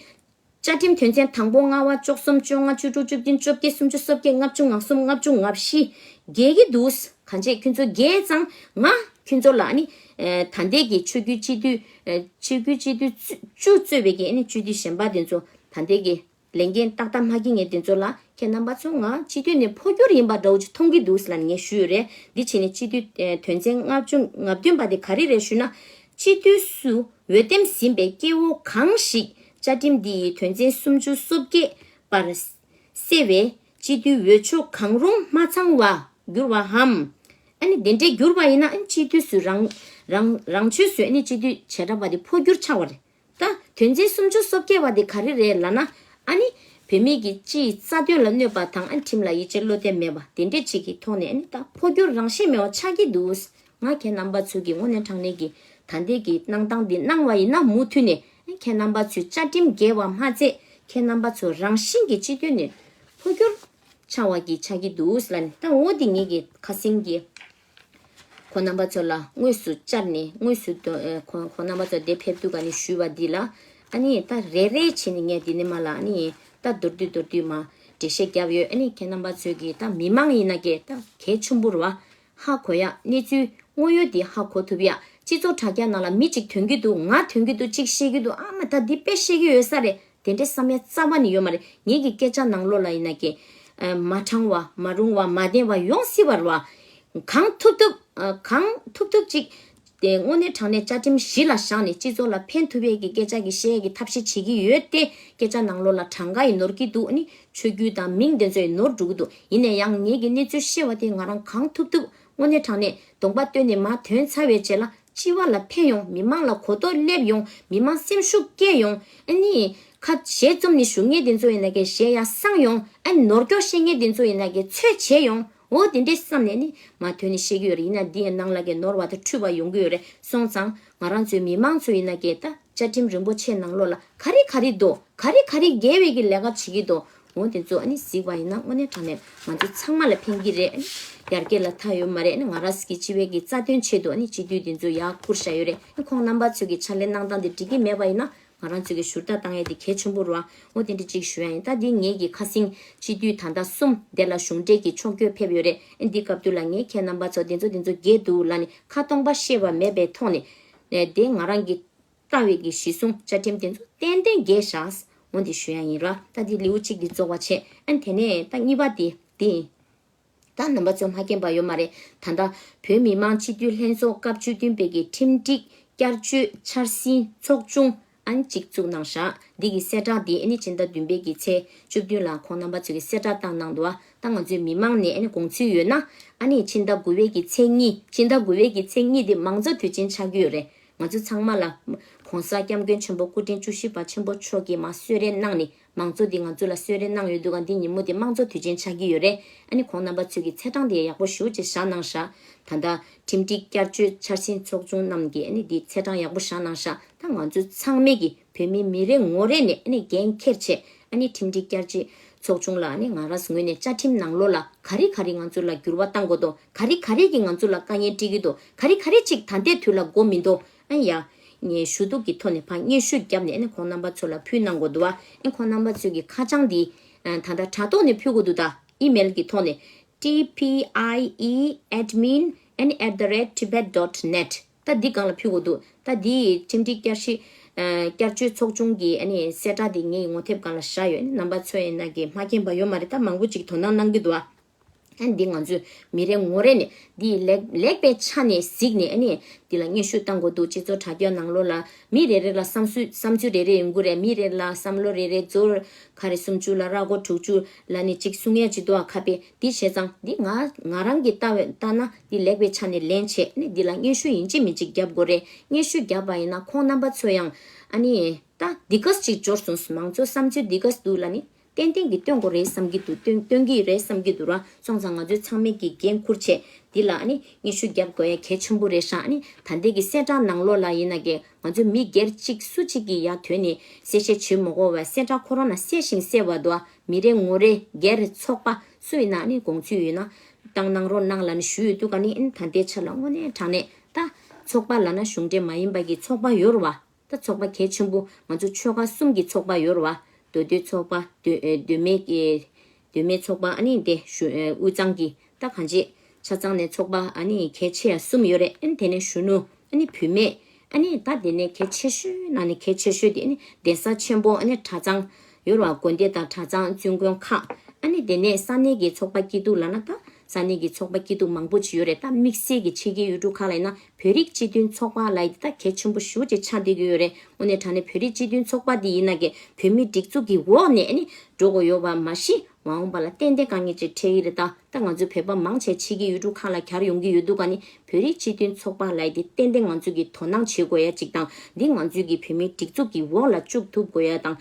བཅའ་ཁྲིམས་དོན་ཚན་དང་པོ་ལྔ་པ་བཅུ་གསུམ་བཅོ་ལྔ་བཅུ་དྲུག་བཅུ་བདུན་བཅོ་བརྒྱད་སུམ་ཅུ་སོ་བརྒྱད་ལྔ་བཅུ་ང་གསུམ་ལྔ་བཅུ་ང་བཞི་རྒྱས་ཀྱི་འདུག་གང་བྱས་ཁྱོད་ཚོ་རྒྱས་ཙང་ང་ཁྱོད་ཚོ་ལ་ཨ་ནི་ཨེ་ད་ལྟའི་གི་ཆོས་བརྒྱུད་སྤྱི་འཐུས་ཨེ་ཆོས་བརྒྱུད་སྤྱི་འཐུས་བཅུ་བཅུ་གཙོས་པའི་གི་ཨ་ནི་སྤྱི་འཐུས་གཞན་པ་དེ་ཚོ་ད་ལྟའི་གི་ལས་འགན་ཏག་ཏག་མ་འཁྱེར་མཁན་དེ་ཚོ་ལ་ཁྱེད་རྣམ་པ་ཚོ་ང་སྤྱི་འཐུས་ནས་འཕོ་འགྱུར་ཡིན་པ་འདྲ་བོ་ཅིག་མཐོང་གི་འདུག་ཟེར་ལབ་ནས་ངས་ཞུས་ཡོད་རེད། འདི་བྱས་ནས་སྤྱི་འཐུས་ཨེ་དོན་ཚན་ལྔ་བཅུ་ང་བདུན་པ་དེ་ག་རེ་རེད་ཞུས་ན། སྤྱི་འཐུས་སུ་འོས་འདེམས་ཟིན་པའི་སྐྱེ་བོ་གང་ཞིག་བཅའ་ཁྲིམས་འདི་ཡི་དོན་ཚན་སུམ་ཅུ་སོ་བརྒྱད་པར་གསལ་བའི་སྤྱི་འཐུས་འོས་ཆོས་གང་རུང་མ་ཚང་བར་འགྱུར་བའམ། ཨ་ནི་དེ་འདྲའི་འགྱུར་བ་ཡིན་ན་ཨ་ནི་སྤྱི་འཐུས་སུ་རང་རང་རང་ཆོས་སུ་ཨ་ནི་སྤྱི་འཐུས་བྱེ་བྲག་པ་དེ་འཕོ་འགྱུར་ཆགས་པ་རེད། ད་དོན་ཚན་སུམ་ཅུ་སོ་བརྒྱད་པ་དེ་ག་རེ་རེད་ལབ་ན། ཨ་ནི་བོད་མི་གི་སྤྱིའི་རྩ་དོན་ལ་གནོད་པ་དང་ཨ་ནི་ཁྲིམས་ལ་ཡིད་ཆེས་བློ་གཏད་མེད་པ་དེ་འདྲས་ཅིག་གི་ཐོག་ནས་ཨ་ནི་ད་འཕོ་འགྱུར་རང་བཞིན་མེད་པ་ཆགས་ཀྱི་འདུག་ང་ཁྱེད་རྣམ་པ་ཚོ་གི་དངོས་གནས་དྲང་གནས་ཀྱི་ད་ལྟའི་གི་གནང་སྟངས་འདི་གནང་བ་ཡིན་ན་མུ་མཐུད་ནས་ཨ་ནི་ཁྱེད་རྣམ་པ་ཚོའི་བཅའ་ཁྲིམས་འགལ་བ་མ་ཚད་ཁྱེད་རྣམ་པ་ཚོ་རང་བཞིན་གྱི་སྤྱི་དོན་ནས་འཕོ་འགྱུར་ཆགས་པ་གི་ཆགས་ཀྱི་འདུག་ལབ་ནས། ད་འོ་འདི་ངེད་ཀྱི་ཁ་སེང་གི་ཁོང་རྣམ་པ་ཚོ་ལ་དངོས་སུ་བཅར་ནས་དངོས་སུ་དོ་ཨེ་ཁོང་ཁོང་རྣམ་པ་ཚོ་འདིར་ཕེབས་དུས་ག་ནས་ཞུས་པ་འདི་ལ་ཨ་ནི་ད་རེ་རེ་བྱས་ནས་ངས་འདི་ནས་མར་ལ་ཨ་ནི་ད་མདོར་བསྡུས་མདོར་བསྡུས་མར་འགྲེལ་བཤད་བརྒྱབ་ཡོད། ཨ་ནི་ཁྱེད་རྣམ་པ་ཚོས་ཀྱིས་ད་མི་མང་ཡིན་ན་ཀྱེ་ད་གལ་ཆེན་པོ་རེད་བ། ཧ་གོ་ཡ་གནས་ཚུལ་དངོས་ཡོད་འདི་ཧ་གོ་ཐུབ་ཡ། སྤྱི་ཚོགས་དྲ་རྒྱ་ནང་ལ་མི་གཅིག་ཐོན་གྱི་འདུག་ང་ཐོན་གྱི་འདུག་གཅིག་བཤད་ཀྱི་འདུག་ཨ་མ་ད་འདི་དཔེ་བཤད་ཀྱི་ཡོད་ས་རེད། དེ་འདྲའི་བསམ་ཡ་རྩ་བ་ནས་ཡོད་མ་རེད། ངེད་ཀྱི་སྐད་ཆ་ནང་ལོགས་ལ་ཡིན་ན་ཀྱེ། ཨ་མ་དྲང་བ་མ་རུང་བ་མ་བདེན་པ་ཡོང་སྲིད་པ་རེད་བ། གང་ཐུབ་ཐུབ་ཨ་གང་ཐུབ་ཐུབ་ཅིག་དེ་དངོས་གནས་དྲང་གནས་བཅའ་ཁྲིམས་གཞི་ལ་བཞག་ནས་སྤྱི་ཚོགས་ལ་ཕན་ཐོགས་པའི་གི་སྐད་ཆ་གི་བཤད་ཡས་ཀྱི་ཐབས་ཤེས་བྱེད་ཀྱི་ཡོད་དེ། སྐད་ཆ་ནང་ལོགས་ལ་གྲངས་ཀ་ཡིས་ནོར་གྱི་འདུག་ཨ་ནི་ཆོས་བརྒྱུད་དང་མིང་དེ་ཚོ་ཡིས་ནོར་འགྲོ་གི་འདུག་ཡིན་ན་ཡང་ངེད་ཀྱི་གནས་ཚུལ་བཤད་པ་དེ་ང་རང་གང་ཐུབ་ཐུབ་དངོས་གནས་དྲང་གནས་གདོང་པ་སྟོན་ནས་མར་ཐོན་ཚར་བའི་རྗེས་ལ་སྤྱི་པ་ལ་ཕན་ཡོང་། མི་མང་ལ་གོ་རྟོགས་སླེབས་ཡོང་། མི་མང་སེམས་ཤུགས་སྐྱེད་ཡོང་། ཨ་ནི་ཁ་ཞལ་བཙུམ་ནས་བཞུགས་མཁན་དེ་ཚོ་ཡིན་ན་ཀྱེ་ཞལ་ཡར་བསངས་ཡོང་། ཨ་ནི་ནོར་སྐྱོག་བཤད་མཁན་དེ་ཚོ་ཡིན་ན་ཀྱེ་ཚོད་བྱེད་ཡོང་། འོ་དེ་འདྲས་བསམ་ནས་ནི་མར་ཐོན་ནས་བཤད་ཀྱི་ཡོད་རེད། ཡིན་ན་འདི་ཡི་ནང་ལ་ཀྱེ་ནོར་བ་དང་འཁྲུལ་བ་ཡོང་གི་ཡོད་རེད། སོང་ཙང་ང་རང་ཚོའི་མི་མང་ཚོ་ཡིན་ན་ཀྱེ་ད་བཅའ་ཁྲིམས་རིན་པོ་ཆེ་ནང་ལོགས་ལ་ག་རེ་ག་རེ་འདུག་ག་རེ་ག་རེ་འགལ་བའི་གི་ལས་ཀ་བྱེད་ཀྱི་འདུག་འོ་དེ་ཚོ་ཨ་ནི་གཟིགས་པ་ཡིན་ན་དངོས་གནས་དྲང་གནས་ང་ཚོ་ཚང་མ་ལ་ཕན་གྱི་རེད། ཡར་རྒྱས་ལ་མཐའ་ཡོད་མ་རེད། ཨ་ནི་ང་རང་གི་སྤྱི་པའི་གི་རྩ་དོན་ཆེད་དུ་ཨ་ནི་སྤྱི་འཐུས་དེ་ཚོ་ཡར་བསྐུར་བཞག་ཡོད་རེད། ཨ་ནི་ཁོང་རྣམ་པ་ཚོ་གི་ཕྱག་ལས་གནང་སྟངས་དེ་འགྲིག་གི་མེད་པ་ཡིན་ན། ང་རང་ཚོ་གི་ཞུ་དག་བཏང་ཡས་དེ་གལ་ཆེན་པོ་རེད་བ། འོ་དེ་འདྲ་ཅིག་ཞུ་ཡ་ཡིན། ད་འདི་ངེད་ཀྱི་ཁ་སེང་སྤྱི་འཐུས་ད་ལྟ་གསུམ་དེ་ལ་གཞུང་འབྲེལ་གྱི་ཕྱོགས་བསྐྱོད་ཕེབས་ཡོད་རེད། འདི་སྐབས་དུས་ལ་ངས་ཁྱེད་རྣམ་པ་ཚོ་དེ་ཚོ་དེ་ཚོ་འགལ་འདུག་ལབ་ནས་ཁ་སྟོང་པ་བཤད་པ་མེད་པའི་ཐོག་ནས་ནས་དེ་ང་རང་གི་ལྟ་བའི་གི་གཞི་བཟུང་བཅའ་ཁྲིམས་དེ་ཚོ་ཏན་ཏན་འགལ་བཞག་འོ་འདི་ཞུ་ཡ་ཡིན་ར། ད་འདི་ལེའུ་གཅིག་འདི་རྫོགས་པ་བྱས། ཨ་ནི་དེ་ནས་ད་གཉིས་པ་དེ་དེ་ཡིན། ད་རྣམ་པ་ཚོ་མ་མཁྱེན་པ་ཡོད་མ་རེད། ད་ལྟ་བོད་མི་མང་སྤྱི་འཐུས་ལྷན་ཚོགས་སྐབས་བཅུ་བདུན་པའི་གི་ཁྲིམས་སྒྲིག་བསྐྱར་བཅོས་འཆར་ཟིན་ཚོགས་ཆུང་ཨ་ནི་གཅིག་བཙུགས་གནང་བཞག་འདི་གི་གསལ་བསྒྲགས་འདི་ཨ་ནི་ཕྱི་ཟླ་བདུན་པའི་གི་ཚེས་བཅུ་བདུན་ལ་ཁོང་རྣམ་པ་ཚོས་གི་གསལ་བསྒྲགས་བཏང་གནང་འདུག་ད་ང་ཚོའི་མི་མང་ནས་ཨ་ནི་དགོངས་ཚུལ་ཡོད་ན་ཨ་ནི་ཕྱི་ཟླ་དགུ་པའི་གི་ཚེས་གཉིས་ཕྱི་ཟླ་དགུ་པའི་གི་ཚེས་གཉིས་འདི་མང་གཙོ་དུས་ཆེན་ཆགས་ཀྱི་ཡོད་རེད། ང་ཚོ་ཚང་མ་ལ་༸གོང་ས་༸སྐྱབས་མགོན་ཆེན་པོ་སྐུ་ཕྲེང་བཅུ་བཞི་པ་ཆེན་པོ་མཆོག་གིས་མར་གསོལ་རས་གནང་ནས་མང་གཙོ་འདི་ང་ཚོ་ལ་གསོལ་རས་གནང་ཡོད་འདུག་ག་འདི་ཉིན་མོ་འདི་དམངས་གཙོ་དུས་ཆེན་ཆགས་ཀྱི་ཡོད་རེད། ཨ་ནི་ཁོང་རྣམ་པ་ཚོས་ཀྱི་ཚེས་གྲངས་འདི་ཡག་པོ་ཞེ་པོ་ཅིག་བཞག་གནང་ཤག་ད་ལྟ་ཁྲིམས་སྒྲིག་བསྐྱར་བཅོས་འཆར་ཟིན་ཚོགས་ཆུང་རྣམས་ཀྱིས་ཨ་ནི་འདི་ཚེས་གྲངས་ཡག་པོ་བཞག་གནང་ཤག་ད་ང་ཚོ་ཚང་མས་ཀྱི་བོད་མི་མི་རེ་ངོ་རེ་ནས་ཨ་ནི་འགན་འཁྱེར་བྱས་ཨ་ནི་ཁྲིམས་སྒྲིག་བསྐྱར་བཅོས་ཚོགས་ཆུང་ལ་ཨ་ནི་ང་རང་ངོས་ནས་བཅའ་ཁྲིམས་ནང་ལོགས་ལ་ག་རེ་ག་རེ་ང་ཚོ་ལ་འགྱུར་བ་གཏང་དགོས་འདུག་ག་རེ་ག་རེ་གིས་ང་ཚོ་ལ་དཀའ་ངལ་སྤྲད་ཀྱི་འདུག་ག་རེ་ག་རེ་ཅིག་ད་ལྟའི་དུས་ལ་དགོས་མི་འདུག་ཨ་ཡ། ངས་ཞུ་གཏུག་གི་ཐོག་ནས་ཕར་སྙན་ཞུ་བརྒྱབ་ནས་ཨ་ནི་ཁོང་རྣམ་པ་ཚོ་ལ་ཕུལ་གནང་དགོས་འདུག་བ། ཨ་ཁོང་རྣམ་པ་ཚོས་ཀྱི་ཁ་བྱང་འདི་ཨ་ད་ལྟ་དྲ་ཐོག་ནས་ཕུལ་དགོས་འདུག་ད་ཨི་མེལ་གྱི་ཐོག་ནས་T P I E admin and at the rate tibet dot net ད་འདི་སྒང་ལ་ཕུལ་དགོས་འདུག་ད་འདི་ཁྲིམས་སྒྲིག་བསྐྱར་ཞིབ་ཨ་བསྐྱར་བཅོས་ཚོགས་ཆུང་གི་ཨ་ནི་གསལ་བསྒྲགས་འདི་ངའི་ངོ་དེབ་སྒང་ལ་བཞག་ཡོད། རྣམ་པ་ཚོ་ཡིན་ན་གི་མ་མཁྱེན་པ་ཡོད་མ་རེད། ད་མང་པོ་ཅིག་དོ་སྣང་གནང་གི་འདུག་བ། ཨ་འདི་ང་ཚོས་མི་རེ་ངོ་རེ་ནས་འདི་ལེགས་ལེགས་པའི་ཆ་ནས་གཟིགས་ནས་ཨ་ནི་འདི་ལ་སྙན་ཞུ་བཏང་དགོས་འདུག་སྤྱི་ཚོགས་དྲ་རྒྱ་ནང་ལོགས་ལ་མི་རེ་རེ་ལ་བསམ་ཚུལ་བསམ་ཚུལ་རེ་རེ་ཡོང་གི་རེད། མི་རེ་ལ་བསམ་བློ་རེ་རེ་ཟུར་ག་རེ་སུམ་ཅུ་ལ་ར་སྒོ་དྲུག་ཅུ་ལ་ནི་གཅིག་གསུང་ཡ་གཅིག་འདུག་ཨ་ཁ་པས་འདི་བྱས་ཙང་འདི་ང་ང་རང་གི་ལྟ་བའི་ལྟ་ན་འདི་ལེགས་པའི་ཆ་ནས་ལན་བྱས་ནས་འདི་ལ་སྙན་ཞུ་ཡིན་གཅིག་མིན་གཅིག་རྒྱབ་དགོས་རེད། སྙན་ཞུ་རྒྱབ་པ་ཡིན་ན་ཁོང་རྣམ་པ་ཚོ་ཡང་ཨ་ནི་ད་འདི་གས་ཅིག་འབྱོར་སོང་། མང་ཚོགས་བསམ་ཚུལ་འདི་གས་འདུག་ལ་ནི། ཏན་ཏན་གྱིས་སྟོན་དགོས་རེད་བསམ་གྱི་འདུག་སྟོན་སྟོན་གྱི་རེད་བསམ་གྱི་འདུག་ར། སོང་ཙང་ང་ཚོས་ཚང་མས་ཀྱི་འགན་འཁུར་བྱས་འདི་ལ་ཨ་ནི་སྙན་ཞུ་རྒྱབ་དགོས་ཡ་གལ་ཆེན་པོ་རེད་ཤག་ཨ་ནི་ད་ལྟའི་གི་གསལ་བསྒྲགས་ནང་ལོགས་ལ་ཡིན་ན་གི་ང་ཚོ་མི་སྒེར་གཅིག་སུ་གཅིག་གིས་ཡ་དོན་ནས་གསལ་བཤད་བྱེད་མི་དགོས་པ། གསལ་བསྒྲགས་ཁོ་རང་ལ་གསལ་ཞིང་གསལ་བ་འདུག་མི་རེ་ངོ་རེ་སྒེར་ཚོགས་པ་སུ་ཡིན་ན་ཨ་ནི་དགོངས་ཚུལ་ཡོད་ན་བཏང་གནང་རོགས་གནང་ལབ་ནས་ཞུས་ཡོད་འདུག་ཨ་ནི་ཨ་ནི་ད་ལྟའི་ཆ་ལ་དངོས་གནས་དྲང་གནས་ད་ཚོགས་པ་ལབ་ན་གཞུང་འབྲེལ་མ་ཡིན་པ་གི་ཚོགས་པ་ཡོད་རེད་བ། ད་ཚོགས་པ་གལ་ཆེན་པོ་ང་ཚོ་ཆོལ་ཁ་གསུམ་གྱི་ཚོགས་པ་ཡོད་རེད་བ། མདོ་སྟོད་ཚོགས་པ། མདོ་ཨེ་མདོ་སྨད་ཀྱི་མདོ་སྨད་ཚོགས་པ། ཨ་ནི་དེ་གཞུ་ཨེ་དབུས་གཙང་གི་ད་གང་ཅི་ཆ་ཚང་ནས་ཚོགས་པ་ཨ་ནི་གལ་ཆེ་ཡ་གསུམ་ཡོད་རེད། ཨ་ནི་དེ་ནས་གཞོན་ནུ། ཨ་ནི་བུད་མེད། ཨ་ནི་ད་དེ་ནས་གལ་ཆེ་ཤོས་ནང་ནས་གལ་ཆེ་ཤོས་དེ་ཨ་ནི་གདན་ས་ཆེན་པོ། ཨ་ནི་གྲྭ་ཚང་ཡོད་རེད་བ། དགོན་སྡེ་དང་གྲྭ་ཚང་བཙུན་དགོན་ཁག་ཨ་ནི་དེ་ནས་ས་གནས་ཀྱི་ཚོགས་པ་སྐྱིད་སྡུག་ལབ་ན་ད་ས་གནས་ཀྱི་ཚོགས་པ་སྐྱིད་སྡུག་མང་པོ་ཅིག་ཡོད་རེད། ད་དམིགས་བསལ་གྱི་ཕྱི་རྒྱལ་ཡུལ་གྲུ་ཁག་ལ་ཡིན་ན་བོད་རིགས་སྤྱི་མཐུན་ཚོགས་པ་ལབ་ཡ་དེ་ད་གལ་ཆེན་པོ་ཞེ་པོ་ཅིག་ཆགས་བསྡད་ཀྱི་ཡོད་རེད། དངོས་གནས་དྲང་གནས་བོད་རིགས་སྤྱི་མཐུན་ཚོགས་པ་དེ་ཡིན་ན་གི་བོད་མིའི་སྒྲིག་འཛུགས་ཀྱི་འོག་ནས་ཨ་ནི་འགྲོ་དགོས་ཡོད་པ་མ་གཞི་མ་འོངས་པ་ལ་ཏན་ཏན་དཀའ་ངལ་ཅིག་འཕྲད་ཀྱི་རེད། ད་ད་ང་ཚོ་བོད་པ་མང་ཆེ་ཕྱི་རྒྱལ་ཡུལ་གྲུ་ཁག་ལ་གྱར་ཡོང་གི་ཡོད་འདུག་ཨ་ནི་བོད་རིགས་སྤྱི་མཐུན་ཚོགས་པ་ལབ་ཡ་དེ་ཏན་ཏན་ང་ཚོ་གིས་དོ་སྣང་བྱེད་དགོས་ཡ་ཅིག་དང་། འདི་ང་ཚོའི་གི་བོད་མིའི་སྒྲིག་འཛུགས་ཀྱི་འོག་ལ་བཅུག་ཐུབ་དགོས་ཡ་དང་།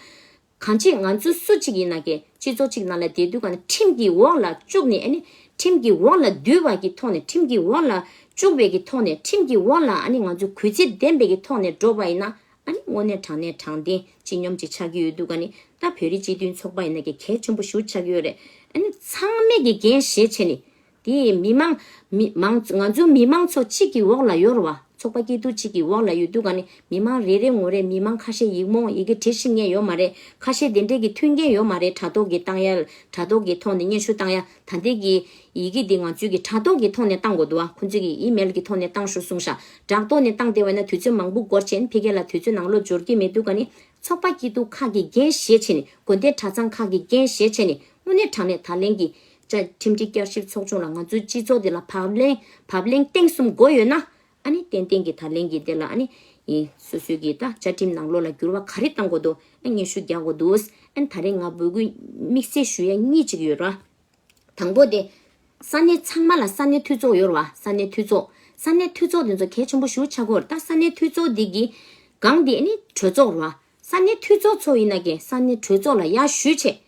གང་ཅི་ང་ཚོ་སུ་གཅིག་ཡིན་ན་གི་སྤྱི་ཚོགས་གཅིག་ནང་ལ་བསྡད་དུས་ག་ནས་ཁྲིམས་ཀྱི་འོག་ལ་བཅུག་ནས། ཨ་ནི་ཁྲིམས་ཀྱི་འོག་ལ་འདུས་པ་གི་ཐོག་ནས། ཁྲིམས་ཀྱི་འོག་ལ་བཅུག་པའི་གི་ཐོག་ནས། ཁྲིམས་ཀྱི་འོག་ལ་ཨ་ནི་ང་ཚོ་གུས་བརྩི་ལྡན་པའི་གི་ཐོག་ནས་འགྲོ་བ་ཡིན་ན། ཨ་ནི་དངོས་གནས་དྲང་གནས་དྲང་བདེན་སྤྱི་སྙོམས་ཅིག་ཆགས་ཀྱི་ཡོད་འདུག་ག་ནི་ད་བོད་རིགས་སྤྱི་མཐུན་ཚོགས་པ་ཡིན་ན་གི་གལ་ཆེན་པོ་ཞེ་པོ་ཆགས་ཀྱི་ཡོད་རེད། ཨ་ནི་ཚང་མས་གི་འགན་བཞེས་བྱས་ནས། དེ་མི་མང་། མི་མང་། ང་ཚོ་མི་མང་ཚོ་གཅིག་གི་འོག་ལ་ཡོད་རེད་བ། ཚོགས་པ་སྐྱིད་སྡུག་གཅིག་གི་འོག་ལ་ཡོད་དུས་ག་ནི་མི་མང་རེ་རེ་ངོ་རེ། མི་མང་ཁ་ཤས་ཡིག་རྨོངས། ཡི་གེ་འབྲི་ཤེས་མཁན་ཡོད་མ་རེད། ཁ་ཤས་དེ་འདྲས་ཀྱི་མཐུན་རྐྱེན་ཡོད་མ་རེད། དྲ་ཐོག་གི་བཏང་ཡ། དྲ་ཐོག་གི་ཐོག་ནས་སྙན་ཞུ་བཏང་ཡ། ད་ལྟའི་གི་ཡི་གེ་འདི་ང་ཚོའི་གི་དྲ་ཐོག་གི་ཐོག་ནས་བཏང་དགོས་འདུག་བ། ཁོང་ཚོས་གི་ཨི་མེལ་གི་ཐོག་ནས་བཏང་ཤོག་གསུངས་ཤག་དྲ་ཐོག་ནས་བཏང་བསྡད་པ་ན་དུས་ཚོད་མང་པོ་འགོར་བྱས་ནས་ཕ་གི་ལ་དུས་ཚོད་ནང་ལོགས་འབྱོར་གྱི་མེད་དུས་ག་ནི་ཚོགས་པ་སྐྱིད་སྡུག་ཁག་གི་འགན་བཞེས་བྱས་ནས། དགོན་སྡེ་གྲྭ་ཚང་ཁག་གི་འགན་བཞེས་བྱས་ནས། དངོས་གནས་དྲང་གནས་ད་ལན་གྱི་ཁྲིམས་སྒྲིག་བསྐྱར་ཞིབ་ཚོགས་ཆུང་ལ་ང་ཚོའི་སྤྱི་ཚོགས་འདི་ལ་བབ་བརླིང་། བབ་བརླིང་གཏིང་གསུམ་དགོས་ཡོད་ན། ཨ་ནི་ཏན་ཏན་གྱི་ད་ལན་གྱི་དེ་ལ་ཨ་ནི་ཡིན། སོ་སོའི་གི་ད་བཅའ་ཁྲིམས་ནང་ལོགས་ལ་འགྱུར་བ་ག་རེ་བཏང་དགོས་འདུག་ཨ་སྙན་ཞུ་རྒྱག་དགོས་འདུག་ཨ་ནི་ད་རེས་ང་འབོད་སྐུལ་དམིགས་བསལ་ཞུ་ཡ་གཉིས་ཅིག་ཡོད་ར། དང་པོ་དེ། ས་གནས་ཚང་མ་ལ་ས་གནས་འཐུས་ཚོགས་ཡོད་ར་བ། ས་གནས་འཐུས་ཚོགས། ས་གནས་འཐུས་ཚོགས་དེ་ཚོ་གལ་ཆེན་པོ་ཞེ་པོ་ཆགས་ཀྱི་ཡོད་རེད། ད་ས་གནས་འཐུས་ཚོགས་དེ་གི་སྒང་དེ་ཨ་ནི་གྲོས་ཚོགས་ར་བ། ས་གནས་འཐུས་ཚོགས་ཚོ་ཡིན་ན་གི་ས་གནས་གྲོས་ཚོགས་ལ་ཡར་ཞུས་བྱས།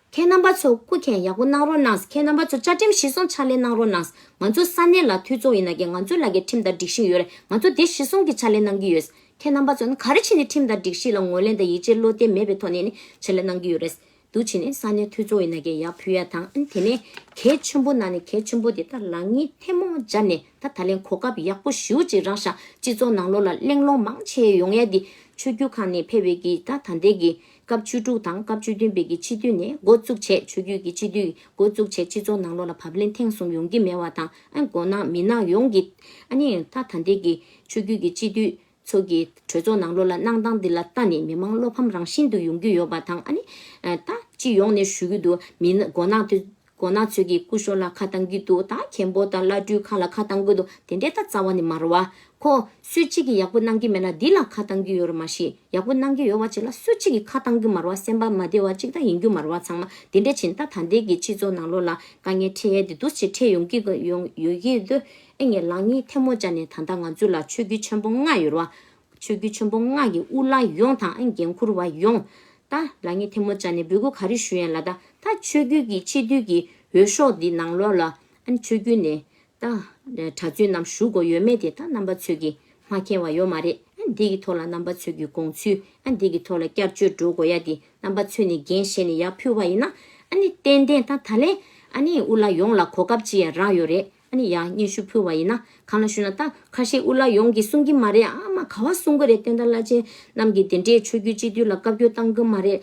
ཁྱེད་རྣམ་པ་ཚོ་སྐུ་མཁྱེན་ཡག་པོ་གནང་རོགས་གནང་། ཁྱེད་རྣམ་པ་ཚོ་བཅའ་ཁྲིམས་གཞིར་བཟུང་ཕྱག་ལས་གནང་རོགས་གནང་། ང་ཚོ་ས་གནས་ལ་འཐུས་ཚོགས་ཡིན་ན་གི་ང་ཚོ་ལ་གི་ཁྲིམས་དང་སྒྲིག་གཞི་ཡོད་རེད། ང་ཚོ་དེ་གཞིར་བཟུང་གི་ཕྱག་ལས་གནང་གི་ཡོད། ཁྱེད་རྣམ་པ་ཚོ་ནི་ག་རེ་བྱས་ནས་ཁྲིམས་དང་སྒྲིག་གཞི་ལ་ངོས་ལེན་དང་ཡིད་ཆེས་བློ་གཏད་མེད་པའི་ཐོག་ནས་ནི་ཕྱག་ལས་གནང་གི་ཡོད་རེད། འདུག་བྱས་ནས་ས་གནས་འཐུས་ཚོགས་ཡིན་ན་གི་ཡར་ཕུལ་ཡ་དང་། ཨ་ནི་དེ་ནས་གལ་ཆེན་པོ་ནང་ནས་གལ་ཆེན་པོ་དེ་ད་ལག་གཉིས་ཐལ་མོ་སྦྱར་ནས། ད་ད་ལན་གོ་སྐབས་ཡག་པོ་ཞེ་པོ་ཅིག་རག་ཤག་སྤྱི་ཚོགས་ནང་ལོགས་ལ་གླེང་སློང་མང་ཆེ་ཡོང་ཡ་དེ། ཆོས་བརྒྱུད་ཁག་ནས་ཕེབས་པའི་གི་ད་ད་ལྟའི་གི་སྐབས་བཅུ་དྲུག་དང་སྐབས་བཅུ་བདུན་པའི་གི་སྤྱི་འཐུས་ནས་འགོ་བཙུགས་བྱས། ཆོས་བརྒྱུད་ཀྱི་སྤྱི་འཐུས་འགོ་བཙུགས་བྱས་སྤྱི་ཚོགས་ནང་ལོགས་ལ་བབ་བརླིང་ཐེངས་གསུམ་ཡོང་གི་མེད་པ་དང་། ཨ་ནི་མགོ་ནག་མི་ནག་ཡོངས་ཀྱི། ཨ་ནི་ད་ད་ལྟའི་གི་ཆོས་བརྒྱུད་ཀྱི་སྤྱི་འཐུས་ཚོ་གི་གྲོས་ཚོགས་ནང་ལོགས་ལ་གནང་སྟངས་འདི་ལ་ལྟ་ནས་མི་མང་བློ་ཕམ་རང་བཞིན་དུ་ཡོང་གི་ཡོད་པ་དང་། ཨ་ནི་ད་སྤྱི་ཡོངས་ནས་ཞུ་གི་འདུག་མི་ནག་མགོ་ནག་དེ། མགོ་ནག་ཚོས་ཀྱི་སྐུ་ཞབས་ལ་ཁ་བཏང་གི་འདུག་ད་མཁན་པོ་དང་བླ་སྤྲུལ་ཁག་ལ་ཁ་བཏང་གི་འདུག་དེ་འདྲའི་ད་རྩ་བ་ནས་མ་རེད་བ། ཁོ་སུ་གཅིག་གིས་ཡག་པོ་གནང་གི་མེད་ན་འདི་ལ་ཁ་བཏང་གི་ཡོད་རེད། མ་གཞི་ཡག་པོ་གནང་གི་ཡོད་པ་ཅིག་ལ་སུ་གཅིག་གིས་ཁ་བཏང་གི་མ་རེད་བ། སེམས་པ་མ་བདེ་བ་ཅིག་ད་ཡིན་རྒྱུ་མ་རེད་བ། ཚང་མ་དེ་འདྲ་བྱས་ནས་ད་ད་ལྟའི་གི་སྤྱི་ཚོགས་ནང་ལོགས་ལ་དཀའ་ངལ་འཕྲད་ཡས་དེ་འདུག་སེ་འཕྲད་ཡོང་གི་ཡོང་ཡོད་ཀྱི་འདུག་ཨེ་ངས་ལག་གཉིས་ཐལ་མོ་སྦྱར་ནས། ད་ལྟ་ང་ཚོ་ལ་ཆོས་བརྒྱུད་ཆེན་པོ་ལྔ་ཡོད་རེད་བ། ཆོས་བརྒྱུད་ཆེན་པོ་ལྔ་གི་དབུ་བླ་ཡོངས་དང་། ཨ་ནི་འགན་འཁུར་བ་ཡོངས། ད་ལག་གཉིས་ཐལ་མོ་སྦྱར་ནས་འབོད་སྐུལ་ག་རེ་ཞུ་ཡིན་ལབ་ད། ད་ཆོས་བརྒྱུད་ཀྱི་སྤྱི་འཐུས་ཀྱི་འོས་ཤོག་འདི་ནང་ལོགས་ལ། ཨ་ནི་ཆོས་བརྒྱུད་ནས་ད་གྲྭ་བཙུན་རྣམས་ཞུགས་དགོས་ཡོད་མེད་དེ་ད་རྣམ་པ་ཚོས་ཀྱིས་མ་མཁྱེན་པ་ཡོད་མ་རེད། ཨ་ནི་འདི་གི་ཐོག་ལ་རྣམ་པ་ཚོས་ཀྱི་དགོངས་ཚུལ། ཨ་ནི་འདི་གི་ཐོག་ལ་བསྐྱར་བཅོས་འགྲོ་དགོས་ཡ་དེ་རྣམ་པ་ཚོས་ནས་འགན་བཞེས་ནས་ཡར་ཕུལ་བ་ཡིན་ན། ཨ་ནི་ཏན་ཏན་ད་ད་ལན་ཨ་ནི་དབུ་བླ་ཡོངས་ལ་གོ་སྐབས་ཅིག་ཡང་རག་ཡོད་རེད། ཨ་ནི་ཡང་སྙན་ཞུ་ཕུལ་བ་ཡིན་ན། གང་ལ་ཞུ་ན་ད་ཁ་ཤས་དབུ་བླ་ཡོངས་ཀྱིས་གསུང་གི་མ་རེད། ཨ་མ་ག་བ་གསུང་གི་རེད། བསྟན་དར་བླ་ཆེན་རྣམས་ཀྱིས་དེ་འདྲའི་ཆོས་བརྒྱུད་སྤྱི་འཐུས་ལ་བཀའ་བཀྱོན་བཏང་གི་མ་རེད།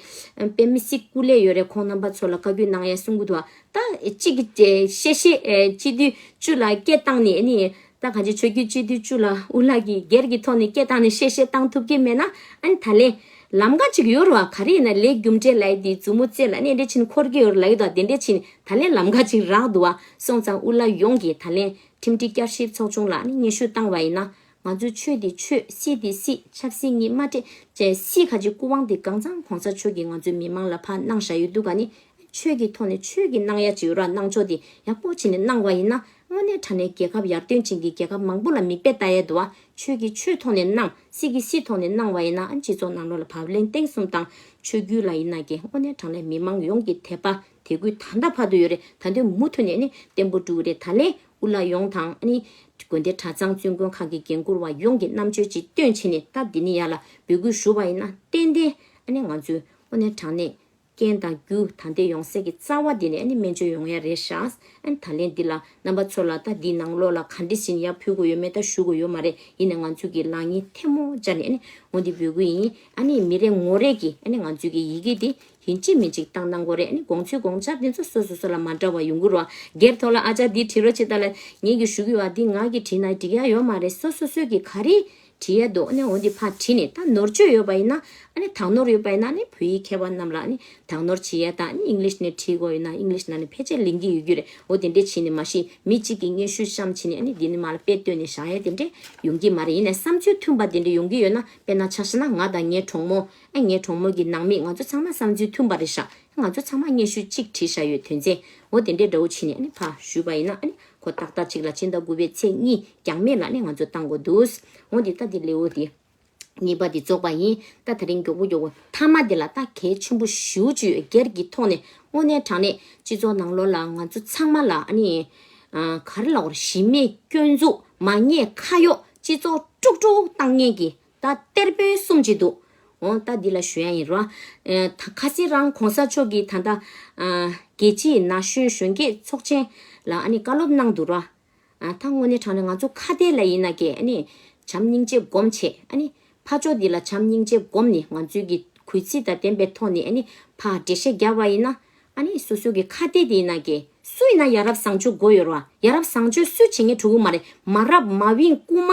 དཔེ་མི་སྲིད་སྐུ་ལས་ཡོད་རེད། ཁོང་རྣམ་པ་ཚོ་ལ་བཀའ་བཀྱོན་གནང་ཡ་གསུང་གི་འདུག་ད་གཅིག་གི་བཤད་བཤད་སྤྱི་འཐུས་བཅུ་ལ་སྐད་བཏང་ནས། ཨ་ནི་ད་གང་ཅི་ཆོས་བརྒྱུད་སྤྱི་འཐུས་བཅུ་ལ་དབུ་བླ་གིས་སྒེར་གྱི་ཐོག་ནས་སྐད་བཏང་ནས་བཤད་བཤད་བཏང་ཐུབ་ཀྱི་མེད་ན། ཨ་ནི་ད་ལན་ལམ་ཁ་ཅིག་ཡོད་རེད་བ། ག་རེ་ཡིན་ན་ལས་རྒྱུ་འབྲས་ལབ་ཡ་དེ་མཛུབ་མོ་རྩེ་ལ་ཨ་ནི་འདྲ་བྱས་ནས་འཁོར་གྱི་ཡོད་རེད་ལབ་ཡོད་དོ། དེ་འདྲ་བྱས་ནས་ད་ལན་ལམ་ཁ་ཅིག་རག་འདུག་བ། སོང་ཙང་དབུ་བླ་ཡོངས་ཀྱིས་ད་ལན་ཁྲིམས་སྒྲིག་བསྐྱར་ཞིབ་ཚོགས་ཆུང་ལ་ཨ་ནི་སྙན་ཞུ་བཏང་བ་ཡིན་ན། ང་ཚོའི་ཆོས་དེ་ཆོས། སྲིད་དེ་སྲིད། ཆབ་སྲིད་གཉིས་མ་འདྲེས་བྱས། སྲིད་ཁ་ཅིག་སྐུ་དབང་དེ་གང་ཚང་གོང་ས་མཆོག་གིས་ང་ཚོའི་མི་མང་ལ་ཕར་གནང་བཞག་ཡོད་འདུག་ག་ནི། ཆོས་ཀྱི་ཐོག་ནས་ཆོས་ཀྱི་གནང་ཡ་ཅིག་ཡོད་ར། གནང་ཕྱོགས་དེ་ཡག་པོ་བྱས་ནས་གནང་བ་ཡིན་ན། དངོས་གནས་དྲང་གནས་རྒྱལ་ཁབ་ཡར་ཐོན་ཅན་གྱི་རྒྱལ་ཁབ་མང་པོ་ལ་མིག་དཔེ་ལྟ་ཡས་འདུག་བ། ཆོས་ཀྱི་ཆོས་ཐོག་ནས་གནང་། སྲིད་ཀྱི་སྲིད་ཐོག་ནས་གནང་བ་ཡིན་ན་ཨ་ནི་སྤྱི་ཚོགས་ནང་ལོགས་ལ་བབ་བརླིང་བརྟན་གསུམ་དང་ཆོས་བརྒྱུད་ལ་ཡིན་ན་གི་དངོས་གནས་དྲང་གནས་མི་མང་ཡོངས་ཀྱི་དད་པ་དད་གུས་ད་ལྟ་བར་དུ་ཡོད་རེད། ད་དུང་མུ་མཐུད་ནས་ཨ་ནི་བརྟན་པོ་འགྲོ་གི་རེད། ད་ལན་དབུ་བླ་ཡོངས་དང་ཨ་ནི་དགོན་སྡེ་གྲྭ་ཚང་བཙུན་དགོན་ཁག་གི་འགན་འཁུར་བ་ཡོངས་ཀྱི་རྣམ་དཔྱོད་ཅིག་བཏོན་བྱས་ནས་ད་འདི་ནས་ཡར་ལ་འབོད་སྐུལ་ཞུ་བ་ཡིན་ན་ཏན་ཏན་ཨ་ནི་ང་ཚོས་དངོས་གནས་དྲང་གནས་རྐྱེན་དང་རྒྱུ་ད་ལྟའི་ཡོང་སའི་གི་རྩ་བ་འདི་ནས་ཨ་ནི་སྨན་བཅོས་ཡོང་ཡ་རེད་ཤག་ཨ་ནི་ད་ལན་འདི་ལ་རྣམ་པ་ཚོ་ལ་ད་འདི་ནང་ལོགས་ལ་ག་འདྲ་ཞིག་ཡར་ཕུལ་དགོས་ཡོད་མེད་ད་ཞུ་དགོས་ཡོད་མ་རེད། ཡིན་ནའི་ང་ཚོ་གི་ལག་གཉིས་ཐལ་མོ་སྦྱར་ནས་ཨ་ནི་འོ་འདི་འབོད་སྐུལ་ཡིན། ཨ་ནི་མི་རེ་ངོ་རེ་གིས་ཨ་ནི་ང་ཚོ་གི་ཡི་གེ་འདི་ཡིན་གཅིག་མིན་གཅིག་བཏང་གནང་དགོས་རེད། ཨ་ནི་དགོངས་ཚུལ་དགོངས་འཆར་འདི་ཚོ་སོ་སོ་སོ་ལ་མ་འདྲ་བ་ཡོང་གི་རེད་བ། སྒེར་ཐོག་ལ་ཨ་ཅག་འདི་བྲིས་རོགས་བྱེད་ད་ལ་ངེད་ཀྱིས་ཞུ་གི་ཡོད་བ། འདི་ང་གིས་བྲིས་ན་འགྲིག་ཡ་ཡོད་མ་རེད། སོ་སོ་སོས་གི་ག་རེ་བྲིས་ཡ་འདུག་ཨ་ནི་འོ་འདི་ཕར་བྲིས་ནས་ད་ནོར་བཅོས་ཡོད་པ་ཡིན་ན་ཨ་ནི་དག་ནོར་ཡོད་པ་ཡིན་ན་ཨ་ནི་བོད་ཡིག་མཁས་པ་རྣམས་ལ་ཨ་ནི་དག་ནོར་བྱེད་ཡ་དང་ཨ་ནི་ཨིང་ལིཤ་ནས་བྲིས་དགོས་ཡོད་ན་ཨིང་ལིཤ་ནང་ནས་ཕལ་ཆེར་ལེན་གྱི་ཡོད་རྒྱུ་རེད། འོ་དེ་འདྲས་བྱས་ནས་མ་གཞི་མི་གཅིག་གིས་སྙན་ཞུ་བཤམས་བྱས་ནས་ཨ་ནི་འདི་ནས་མར་ལ་དཔེ་བཏོན་ནས་བཞག་ཡ་དེ་འདྲས་ཡོང་གི་མ་རེད། ཡིན་ནའི་བསམ་ཚུལ་མཐུན་པ་དེ་འདྲས་ཡོང་གི་ཡོད་ན་དཔེར་ན་ཆ་བཞག་ན་ང་དང་ངའི་གྲོགས་མོ་ཨ་ངའི་གྲོགས་མོ་གི་ནང་མི་ང་ཚོ་ཚང་མ་བསམ་ཚུལ་མཐུན་པ་རེད་ཤག་ང་ཚོ་ཚང་མ་སྙན་ཞུ་གཅིག་བྲིས་བཞག་ཡོད་དོན་ཚན། འོ་དེ་འདྲས་འདྲ་བོ་བྱས་ནས་ཨ་ནི་ཕར་ཞུས་པ་ཡིན་ན་ཨ་ནི་ཁོ་ཏག་ཏག་གཅིག་ལ་ཕྱི་ཟླ་དགུ་པའི་ཚེས་གཉིས་འགྱངས་མེད་ལ་ནི་ང་ཚོ་བཏང་དགོས་འདུག་འོ་འདི་ལྟ་འདི་ལེའུ་འདི་གཉིས་པ་འདི་རྫོགས་པ་ཡིན། ད་དེ་རིང་མགྱོགས་པོ་མགྱོགས་པོ་མཐའ་མ་འདི་ལ་ད་གལ་ཆེན་པོ་ཞེ་པོ་ཅིག་ཡོད། སྒེར་གྱི་ཐོག་ནས་དངོས་གནས་དྲང་གནས་སྤྱི་ཚོགས་ནང་ལོགས་ལ་ང་ཚོ་ཚང་མ་ལ་ཨ་ནི་ཨ་ག་རེ་ལབ་དགོས་རེད། གཞི་མེད་སྐྱོན་འཛུགས་མ་ཉེས་ཁ་གཡོག་སྤྱི་ཚོགས་དཀྲུག་དཀྲུག་བཏང་མཁན་གྱི་ད་གཏེར་དཔོན་གསུམ་ཅིག་འདུག་འོ་ད་འདི་ལ་ཞུ་ཡ་ཡིན་རོ། ཨ་ད་ཁ་སང་རང་གོང་ས་མཆོག་གིས་ད་ལྟ་ཨ་རྒྱལ་སྤྱིའི་ན་གཞོན་གཞོན་སྐྱེས་ཚོགས་ཆེན་ལ་ཨ་ནི་བཀའ་སློབ་གནང་འདུག་རོ། ཨ་ད་དངོས་གནས་དྲང་གནས་ང་ཚོ་ཁ་བརྡ་ལ་ཡིན་ན་ཀྱེ་ཨ་ནི་བྱམས་སྙིང་རྗེ་སྒོམ་བྱེད། ཨ་ནི་ཕར་ཕྱོགས་འདི་ལ་བྱམས་སྙིང་རྗེ་སྒོམ་ནས་ང་ཚོའི་གི་གུས་བརྩི་དང་ལྡན་པའི་ཐོག་ནས་ཨ་ནི་ཕར་འགྲེལ་བཤད་རྒྱག་པ་ཡིན་ན། ཨ་ནི་སོ་སོ་གི་ཁ་གཏད་དེ་ཡིན་ན་ཀྱེ་སུ་ཡིན་ན་ཡ་རབས་བཟང་སྤྱོད་དགོས་ཡོད་རེད་བ། ཡ་རབས་བཟང་སྤྱོད་སུས་བྱེད་མཁན་འགྲོ་གི་མ་རེད། མ་རབས་མ་བིང་རྐུ་མ།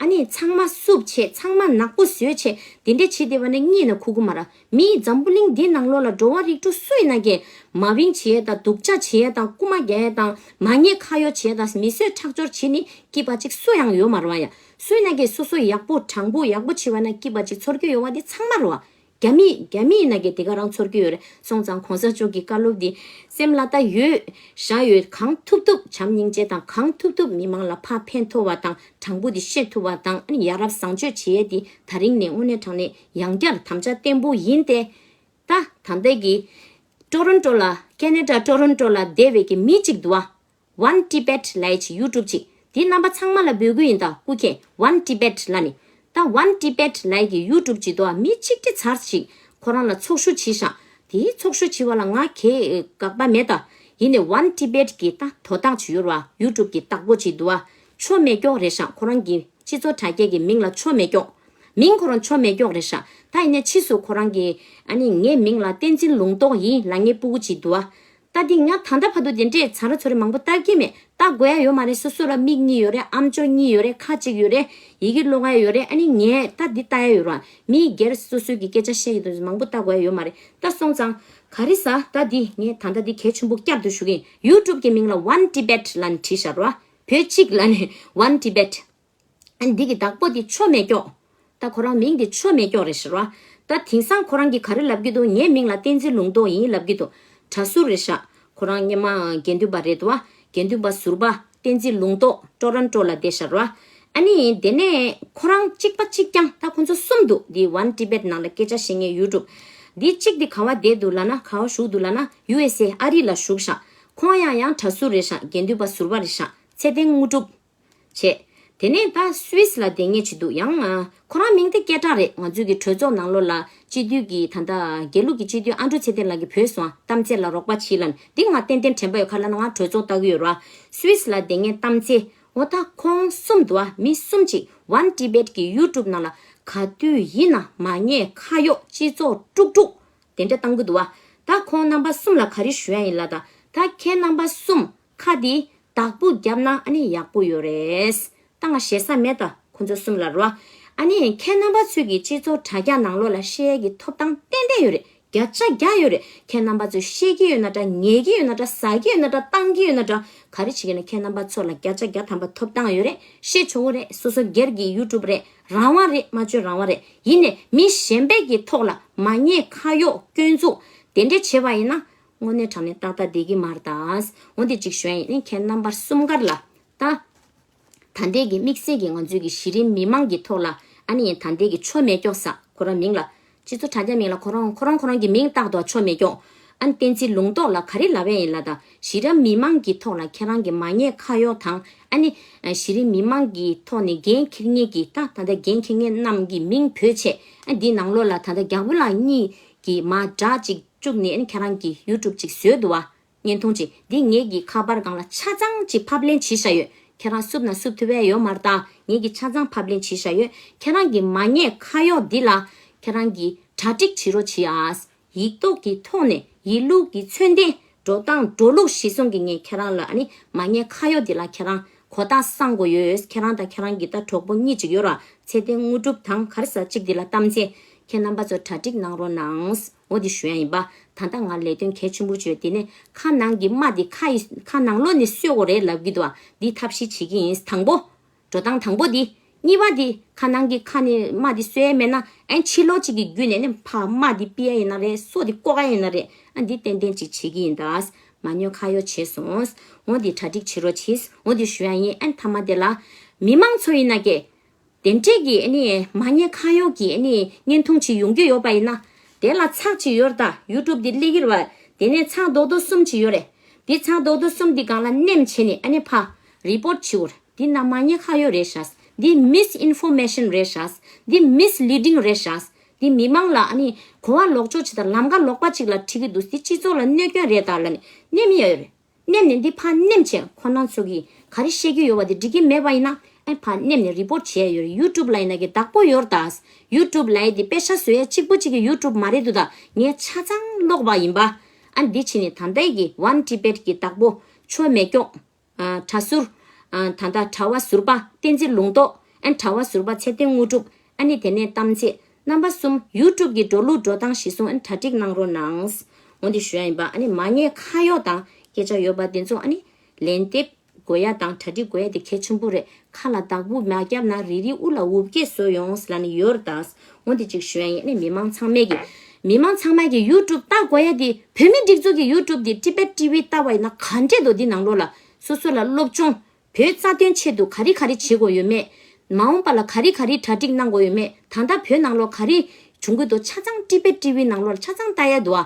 ཨ་ནི་ཚང་མ་བསུབ་བྱེད། ཚང་མ་ནག་པོ་བཟོས་བྱེད། དེ་འདྲས་བྱེད་བསྡད་པ་ནི་གཉིད་ན་ཁུག་གི་མ་རེད། མིའི་འཛམ་བུ་གླིང་འདི་ནང་ལོགས་ལ་འགྲོ་བ་རིགས་དྲུག་སུ་ཡིན་ན་ཀྱེ་མ་བིང་བྱེད་ཡས་དང་སྡུག་ཅག་བྱེད་ཡས་དང་རྐུ་མ་རྒྱག་ཡས་དང་མ་ཉེས་ཁ་གཡོག་བྱེད་ཡས་དང་མི་གསོད་ཁྲག་སྦྱོར་བྱེད་ནི་སྐྱིད་པ་ཅིག་སུ་ཡང་ཡོད་མ་རེད་བ་ཡ། སུ་ཡིན་ན་ཀྱེ་སོ་སོ་ཡག་པོ་དྲང་པོ་ཡག་པོ་བྱེད་པ་ན་སྐྱིད་པ་ཅིག་ཚོར་གྱི་ཡོད་བ་འདི་ཚང་མ་རེད་བ། རྒྱ་མི་རྒྱ་མི་ཡིན་ན་ཀྱེ་དེ་ག་རང་ཚོར་གྱི་ཡོད་རེད། སོང་ཙང་གོང་ས་མཆོག་གི་བཀའ་སློབ་འདི་སེམས་ལ་ད་ཡོད་བཞག་ཡོད། གང་ཐུབ་ཐུབ་བྱམས་སྙིང་རྗེ་དང་གང་ཐུབ་ཐུབ་མི་མང་ལ་ཕར་ཕན་ཐོགས་པ་དང་དྲང་པོ་འདི་བཤད་ཐུབ་པ་དང་ཨ་ནི་ཡ་རབས་བཟང་སྤྱོད་བྱེད་ཡས་འདི་ད་རིང་ནས་དངོས་གནས་དྲང་གནས་ཡང་བསྐྱར་དམ་བཅའ་བརྟན་པོ་ཡིན་ཏེ། ད་ད་ལྟའི་གི་ཊོ་རོན་ཊོ་ལ་ཁེ་ན་ཌ་ཊོ་རོན་ཊོ་ལ་བསྡད་པའི་གི་མི་གཅིག་འདུག་བ། One Tibet ལབ་ཡས་ཅིག་ཡུ་ཊུབ་ཅིག་དེ་རྣམ་པ་ཚང་མ་ལ་འབོད་སྐུལ་ཡིན། ད་སྐུ་མཁྱེན་One Tibet ལབ་ནི་ད་One Tibet ལབ་ཡས་ཀྱི་ཡུ་ཊུབ་ཅིག་འདུག་བ། མི་གཅིག་ཁྲི་ཚར་ཅིག་ཁོ་རང་ལ་ཚོགས་ཞུགས་བྱས་ཤག་དེའི་ཚོགས་ཞུགས་བྱས་པ་ལ་ང་གའི་དགག་པ་མེད་ད། ཡིན་ནའི་One Tibet གི་ད་དོ་བདག་ཅིག་ཡོད་རེད་བ། ཡུ་ཊུབ་གི་བདག་པོ་ཅིག་འདུག་བ། ཆོ་མེ་སྒྱོགས་རེད་ཤག་ཁོ་རང་གི་སྤྱི་ཚོགས་དྲ་རྒྱ་གི་མིང་ལ་ཆོ་མེ་སྒྱོགས། མིང་ཁོ་རང་ཆོ་མེ་སྒྱོགས་རེད་ཤག་ད་ཡིན་ནའི་ཕྱིས་སུ་ཁོ་རང་གིས་ཨ་ནི་ངའི་མིང་ལ་བསྟན་འཛིན་ལུང་རྟོགས་ཡིན་ལབ་མཁན་སྤུ་གུ་ཅིག་འདུག་བ། ད་འདི་ང་ད་ལྟ་བར་དུ་དེ་འདྲས་ཚ་ར་ཚོ་རེ་མང་པོ་ལྟ་གི་མེད། ལྟ་དགོས་ཡ་ཡོད་མ་རེད། སོ་སོ་ལ་མིག་གཉིས་ཡོད་རེད། ཨམ་ཅོག་གཉིས་ཡོད་རེད། ཁ་གཅིག་ཡོད་རེད། ཡི་གེ་ཀློག་ཡ་ཡོད་རེད། ཨ་ནི་ངས་ད་འདི་ལྟ་ཡ་ཡོད་རེད། མིའི་སྒེར་སོ་སོའི་གི་སྐད་ཆ་བཤད་ཡི་འདུག་མང་པོ་ལྟ་དགོས་ཡ་ཡོད་མ་རེད། ད་སོང་ཙང་ག་རེ་ཟ་ད་འདི་ངས་ད་ལྟ་འདི་གལ་ཆེན་པོ་བསྐྱར་དུ་ཞུ་གི་ཡིན། ཡུ་ཊུབ་གི་མིང་ལ་One Tibet ལབ་ནས་བྲིས་བཞག་རེད་བ། བོད་གཅིག་ལབ་ནས་One Tibet། ཨ་ནི་འདི་གི་བདག་པོ་འདི་ཆོ་མེ་སྐྱོག་ད་ཁོ་རང་མིང་འདི་ཆོ་མེ་སྐྱོག་རེད་ཟེར་བ། ད་དེང་སང་ཁོ་རང་གིས་ག་རེ་ལབ་ཀྱི་འདུག་ངའི་མིང་ལ་བསྟན་འཛིན་ལུང་རྟོགས་ཡིན་ལབ་ཀྱི་འདུག་གྲྭ་ཟུར་རེད་ཤག་ཁོ་རང་སྔོན་མ་དགེ་འདུན་པ་རེད་འདུག་བ། དགེ་འདུན་པ་ཟུར་པ་བསྟན་འཛིན་ལུང་རྟོགས་ཊོ་རོན་ཊོ་ལ་བསྡད་ཤག་ར། ཨ་ནི་དེ་ནས་ཁོ་རང་གཅིག་པ་གཅིག་རྐྱང་ད་ཁོ་ཚོ་གསུམ་འདུག་འདི་One Tibet ནང་ལ་སྐད་ཆ་བཤད་མཁན་ཡུ་ཊུབ་འདི་གཅིག་འདི་ག་བ་བསྡད་འདུག་ལབ་ན་ག་བ་བཞུགས་འདུག་ལབ་ན་ཡུ་ཨེས་ཨེ་ཨ་རི་ལ་བཞུགས་ཤག་ཁོང་ཡང་ཡང་གྲྭ་ཟུར་རེད་ཤག་དགེ་འདུན་པ་ཟུར་པ་རེད་ཤག་ཚེ་བརྟན་དངོས་གྲུབ། བྱས། དེ་ནས་ད་སུད་སི་ལ་བསྡད་མཁན་ཅིག་འདུག་ཡང་ཨ། ཁོ་རང་མིང་དེ་སྐད་གྲགས་རེད། ང་ཚོའི་གི་གྲོས་ཚོགས་ནང་ལོགས་ལ་སྤྱི་འཐུས་ཀྱི་ད་ལྟ་དགེ་ལུགས་ཀྱི་སྤྱི་འཐུས་ཨ་འབྲུག་ཚེ་བརྟན་ལགས་ཀྱིས་བོས་སོང་། གཏམ་ཚེ་ལ་རོགས་པ་བྱེད་ལབ་ནས། འདི་ང་ཏན་ཏན་དྲན་པ་ཡོད། ག་ལབ་ན་ང་གྲོས་ཚོགས་ལྟ་གི་ཡོད་ར། སུད་སི་ལ་བསྡད་མཁན་གཏམ་ཚེ། འོ་ད་ཁོང་གསུམ་འདུག་ཨ། མི་གསུམ་ཅིག་One Tibet གི་ཡུ་ཊུབ་ནང་ལ་ག་དུས་ཡིན་ན་མ་ཉེས་ཁ་གཡོག་སྤྱི་ཚོགས་དཀྲུག་དཀྲུག་དེ་འདྲ་བཏང་གི་འདུག་བ། ད་ཁོང་རྣམ་པ་གསུམ་ལ་ག་རེ་ཞུ་ཡ་ཡིན་ལབ་ད། ད་ཁྱེད་རྣམ་པ་གསུམ་ཁ་འདི་བདག་པོ་བརྒྱབ་ན་ཨ་ནི་ཡག་པོ་ཡོད་རེད། ད་ང་ཞེ་ས་མེད་ད་ཁོང་ཚོ་གསུམ་ལ་རོ། ཨ་ནི་ཁྱེད་རྣམ་པ་ཚོས་ཀྱི་སྤྱི་ཚོགས་དྲ་རྒྱ་ནང་ལོགས་ལ་བཤད་ཡས་ཀྱི་ཐོབ་ཐང་ཏན་ཏན་ཡོད་རེད། བརྒྱ་ཆ་བརྒྱ་ཡོད་རེད། ཁྱེད་རྣམ་པ་ཚོས་བཤད་ཀྱི་ཡོད་ན་འདྲ། ཉན་གྱི་ཡོད་ན་འདྲ། ཟ་གྱི་ཡོད་ན་འདྲ། བཏང་གི་ཡོད་ན་འདྲ། ག་རེ་བྱེད་ཀྱི་ན་ཁྱེད་རྣམ་པ་ཚོ་ལ་བརྒྱ་ཆ་བརྒྱ་ཐམ་པ་ཐོབ་ཐང་ཡོད་རེད། བཤད་ཆོག་གི་རེད། སོ་སོ་སྒེར་གྱི་ཡུ་ཊུབ་རེད། རང་དབང་རེད། སྨྲ་བརྗོད་རང་དབང་རེད། ཡིན་ནས་མི་གཞན་པའི་གི་ཐོག་ལ་མ་ཉེས་ཁ་གཡོག་སྐྱོན་འཛུགས་དེ་འདྲས་བྱས་པ་ཡིན་ན། དངོས་གནས་དྲང་གནས་ཏག་ཏག་བསྡད་ཀྱི་མ་རེད་ད། འོ་འདི་གཅིག་ཞུ་ཡ་ཡིན། ཨ་ནི་ཁྱེད་རྣམ་པ་གསུམ་ཀར་ལ་ད། ད་ལྟའི་གི་དམིགས་བསལ་གྱི་ང་ཚོའི་གི་གཞི་རིམ་མི་མང་གི་ཐོག་ལ་ཨ་ནི་ད་ལྟའི་གི་ཆོ་མེ་སྐྱོག་ས་ཁོ་རང་མིང་ལ། སྤྱི་ཚོགས་དྲ་རྒྱ་མིང་ལ་ཁོ་རང་ཁོ་རང་ཁོ་རང་གི་མིང་བཏགས་འདུག་ཆོ་མེ་སྐྱོག་ཨ་ནི་བསྟན་འཛིན་ལུང་རྟོགས་ལ་ག་རེ་ལབ་ཡ་ཡིན་ལབ་ད། གཞི་རིམ་མི་མང་གི་ཐོག་ལ་ཁྱེད་རང་གི་མ་ཉེས་ཁ་གཡོག་དང་ཨ་ནི་གཞི་རིམ་མི་མང་གི་ཐོག་ནས་འགན་འཁྱེར་མཁན་གྱི་ད་ད་ལྟ་འགན་འཁྱེར་མཁན་རྣམས་ཀྱི་མིང་བོས་བྱས། ཨ་འདི་ནང་ལོགས་ལ་ད་ལྟ་རྒྱག་པོ་ལགས་གཉིས་ཀྱི་མ་འདྲ་གཅིག་བཅུག་ནས་ཨ་ནི་ཁྱེད་རང་གི་ཡུ་ཊུབ་ཅིག་བཟོས་འདུག་བ། བརྙན་ཐུང་ཅིག་འདི་ངེད་ཀྱི་ཁ་པར་སྒང་ལ་ཆ་ཚང་ཅིག་ཕབ་ལེན་བྱས་བཞག་ཡོད། ཁྱེད་རང་བསུབ་ན་བསུབ་ཐུབ་ཡ་ཡོད་མ་རེད་ད། ངེད་ཀྱི་ཆ་ཚང་ཕབ་ལེན་བྱས་བཞག་ཡོད། ཁྱེད་རང་གི་མ་ཉེས་ཁ་གཡོག་འདི་ལ་ཁྱེད་རང་གིས་གྲ་སྒྲིག་བྱེད་རོགས་བྱེད་ཨ། ཡིག་ཐོག་གི་ཐོག་ནས་ཡིན་ལུགས་ཀྱི་མཚོན་བསྟན། འགྲོ་སྟངས་འགྲོ་ལུགས་གཞིར་བཟུང་གིས་ངས་ཁྱེད་རང་ལ་ཨ་ནི་མ་ཉེས་ཁ་གཡོག་འདི་ལ་ཁྱེད་རང་གོ་རྟོགས་སང་དགོས་ཡོད། ཁྱེད་རང་དང་ཁྱེད་རང་གི་ད་གྲོགས་པོ་གཉིས་ཅིག་ཡོད་ར། ཚེ་བརྟན་དངོས་གྲུབ་དང་ག་རེ་ཟེར་གཅིག་འདི་ལ་གཏམ་ཚེ། ཁྱེད་རྣམ་པ་ཚོ་གྲ་སྒྲིག་གནང་རོགས་གནང་། འོ་འདི་ཞུ་ཡ་ཡིན་པ། ད་ལྟ་ང་ལས་དོན་གལ་ཆེན་པོ་བྱོས། དེ་ནས་ཁ་ནང་གི་རྨ་འདི་ཁ་ཡི་ཁ་ནང་ལོགས་ནས་གསོད་དགོས་རེད་ལབ་ཀྱི་འདུག་ཨ། འདི་ཐབས་ཤེས་བྱེད་ཀྱི་ཡིན། དང་པོ། འགྲོ་སྟངས་དང་པོ་འདི། གཉིས་པ་འདི་ཁ་ནང་གི་ཁ་ནས་རྨ་འདི་གསོད་ཡ་མེད་ན་ཨན་ཕྱི་ལོགས་གཅིག་གི་བརྒྱུད་ནས་ནི་ཕ་རྨ་འདི་ཕུད་ཡ་ཡིན་ན་རེད། སོ་འདི་བཀོག་ཡ་ཡིན་ན་རེད། ཨ་འདི་ཏན་ཏན་ཅིག་བྱེད་ཀྱི་ཡིན་ད། མ་ཉེས་ཁ་གཡོག་བྱས་སོང་། འོ་འདི་གྲ་སྒྲིག་བྱེད་རོགས་གྱིས། འོ་འདི་ཞུ་ཡ་ཡིན། ཨན་མཐའ་མ་དེ་ལ། མི་མང་ཚོ་ཡིན་ན་ཀྱེ། དེ་འདྲས་ཀྱི་ཨ་ནི་མ་ཉེས་ཁ་གཡོག་གི་ཨ་ནི་བརྙན་ཐུང་ཅིག་ཡོང་རྒྱུ་ཡོད་པ་ཡིན་ན། དེ་ལ་ཚགས་ཅིག་ཡོད་རེད་ད། ཡུ་ཊུབ་འདི་སླེབས་ཀྱི་རེད་བ། དེ་ནས་ཚགས་རྡོག་རྡོག་གསུམ་ཅིག་ཡོད་རེད། འདི་ཚགས་རྡོག་རྡོག་གསུམ་འདི་སྒང་ལ་མནན་བྱས་ནས་ཨ་ནི་ཕར་རི་པོར་ཊི་བྱེད་དགོས་རེད། འདི་ན་མ་ཉེས་ཁ་གཡོག་རེད་ཤག་འདི་མིས་ཨིན་ཕོར་མེ་ཤན་རེད་ཤག་འདི་མིས་ལི་ཌིང་རེད་ཤག་འདི་མི་མང་ལ་ཨ་ནི་གོ་བ་ལོག་ཕྱོགས་ཅིག་དང་ལམ་ཁ་ལོག་པ་ཅིག་ལ་ཁྲིད་ཀྱི་འདུག་འདི་སྤྱི་ཚོགས་ལ་གནོད་སྐྱོན་རེད་ད་ལབ་ནས་མནན་ཡ་ཡོད་རེད། མནན་ནས་འདི་ཕར་མནན་བྱས་ཁོ་རང་ཚོ་གིས་ག་རེ་བཤད་ཀྱི་ཡོད་པ་དེ་འགྲིག་གི་མེད་པ་ཡིན་ན་ཨེ་ཕར་མནན་ནས་རི་པོར་ཊི་བྱས་ཡོད་རེད། ཡུ་ཊུབ་ལ་ཡིན་ན་གི་བདག་པོ་ཡོད་རེད་ད། ཡུ་ཊུབ་ལ་ཡི་དེ་པེ་ཤ་བཟོ་ཡ་གཅིག་པུ་གཅིག་གི་ཡུ་ཊུབ་མ་རེད་འདུག་ད། ངས་ཆ་ཚང་ཀློག་པ་ཡིན་པ། ཨ་འདི་བྱས་ནས་ད་ལྟའི་གི་ཝན་ཊི་བེཊ་གི་བདག་པོ་ཆོ་མེ་སྐྱོག་ཨ་གྲྭ་ཟུར། ཨ་ད་ལྟ་གྲྭ་བ་ཟུར་པ་བསྟན་འཛིན་ལུང་རྟོགས། ཨ་གྲྭ་བ་ཟུར་པ་ཚེ་བརྟན་དངོས་གྲུབ། ཨ་ནི་དེ་ནས་གཏམ་ཚེ། རྣམ་པ་གསུམ་ཡུ་ཊུབ་ཀྱི་འགྲོ་ལུགས་འགྲོ་སྟངས་གཞིར་བཟུང་ཨ་ནི་གྲ་སྒྲིག་གནང་རོགས་གནང་། འོ་འདི་ཞུ་ཡ་ཡིན་པ། ཨ་ནི་མ་ཉེས་ཁ་གཡོག་དང་སྐད་ཆ་ཡོད་པ་དེ་ཚོ་ཨ་ནི་ལན་འདེབས་དགོས་ཡ་དང་གྲ་སྒྲིག་དགོས་ཡ་དེ་གལ་ཆེན་པོ་རེད། ཁ་ལ་བདག་པོ་མ་བརྒྱབ་ན་རི་རི་དབུ་ལ་འུབ་སྐད་བཟོ་ཡོང་ལབ་ནི་ཡོད་རེད་ད། འོ་འདི་གཅིག་ཞུ་ཡ་ཡིན། ཨ་ནི་མི་མང་ཚང་མས་ཀྱི་མི་མང་ཚང་མས་ཀྱི་ཡུ་ཊུབ་ལྟ་དགོས་ཡ་དེ་བོད་མི་སྒྲིག་འཛུགས་ཀྱི་ཡུ་ཊུབ་དེ་ཊི་བེཊ་ཊི་ཝི་ལྟ་བ་ཡིན་ན་ག་འདྲས་འདུག་འདི་ནང་ལོགས་ལ་སོ་སོ་ལ་སློབ་སྦྱོང་། བོད་རྩ་དོན་ཆེད་དུ་ག་རེ་ག་རེ་བྱེད་དགོས་ཡོད་མེད། མ་འོངས་པ་ལ་ག་རེ་ག་རེ་གྲ་སྒྲིག་གནང་དགོས་ཡོད་མེད། ད་ལྟ་བོད་ནང་ལོགས་ག་རེ་བྱུང་གི་འདུག་ཆ་ཚང་ཊི་བེཊ་ཊི་ཝི་ནང་ལོགས་ལ་ཆ་ཚང་ལྟ་ཡ་འདུག་ཨ།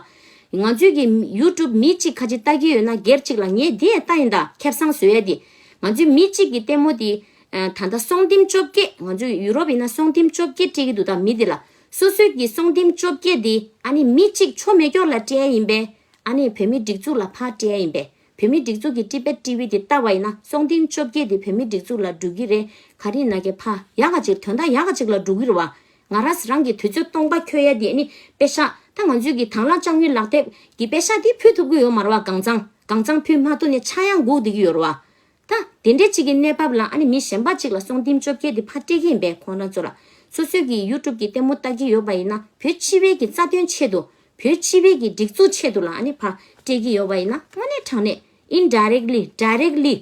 ང་ཚོའི་གི་ཡུ་ཊུབ་མི་གཅིག་ཁ་ཅིག་ལྟ་གི་ཡོད་ན་སྒེར་གཅིག་ལ་ངས་དེ་ལྟ་ཡིན་ད་ཁེ་བཟང་བཟོ་ཡ་དེ། ང་ཚོའི་མི་གཅིག་གི་ལྟད་མོ་དེ། ད་ལྟ་སོང་ཐེངས་བཅོ་བརྒྱད། ང་ཚོའི་ཡུ་རོབ་ཡིན་ན་སོང་ཐེངས་བཅོ་བརྒྱད་སྤྲད་ཀྱི་འདུག་ད་མི་དེ་ལ། སོ་སོའི་གི་སོང་ཐེངས་བཅོ་བརྒྱད་དེ་ཨ་ནི་མི་གཅིག་ཆོ་མེ་སྐྱོག་ལ་སྤྲད་ཡ་ཡིན་པས། ཨ་ནི་བོད་མི་སྒྲིག་འཛུགས་ལ་ཕར་སྤྲད་ཡ་ཡིན་པས། བོད་མི་སྒྲིག་འཛུགས་ཀྱི་ཊི་བེཊ་ཊི་ཝི་དེ་ལྟ་བ་ཡིན་ན་སོང་ཐེངས་བཅོ་བརྒྱད་དེ་བོད་མི་སྒྲིག་འཛུགས་ལ་འགྲོ་གི་རེད། ག་རེ་ཡིན་ན་ཀྱེ་ཕ་ཡག་ག་ཅིག་དོན་དག་ཡག་ག་ཅིག་ལ་འགྲོ་གི་རེད་བ། ང་རང་རང་གི་དུས་ཚོད་སྟོང་པ་འཁྱོལ་ཡ་དེ་ནི་པེ་ཤག་ད་ང་ཚོའི་གི་དང་བླངས་དཔྱ་དངུལ་ལག་དེབ་ཀྱི་པེ་ཤག་དེ་ཕུལ་ཐུབ་ཀྱི་ཡོད་མ་རེད་བ། གང་ཚང་གང་ཚང་ཕུལ་མ་ཐུབ་ནས་ཆག་ཡང་སྒུག་བསྡད་ཀྱི་ཡོད་རེད་བ། ད་དེ་འདྲའི་གཅིག་གི་གནས་བབ་ལ་ཨ་ནི་མི་གཞན་པ་གཅིག་ལ་སོང་ཐེངས་བཅོ་བརྒྱད་དེ་ཕར་སྤྲད་ཀྱི་ཡིན་པས། ཁོང་རང་ཚོ་ལ་སོ་སོའི་གི་ཡུ་ཊུབ་ཀྱི་ལྟད་མོ་ལྟ་གི་ཡོད་པ་ཡིན་ན་བོད་སྤྱི་པའི་གི་རྩ་དོན་ཆེད་དུ། བོད་སྤྱི་པའི་གི་སྒྲིག་འཛུགས་ཆེད་དུ་ལ་ཨ་ནི་ཕར་སྤྲད་ཀྱི་ཡོད་པ་ཡིན་ན་དངོས་གནས་དྲང་གནས་ཨིན་ཌའི་རེག་ལི་ཌའི་རེག་ལི་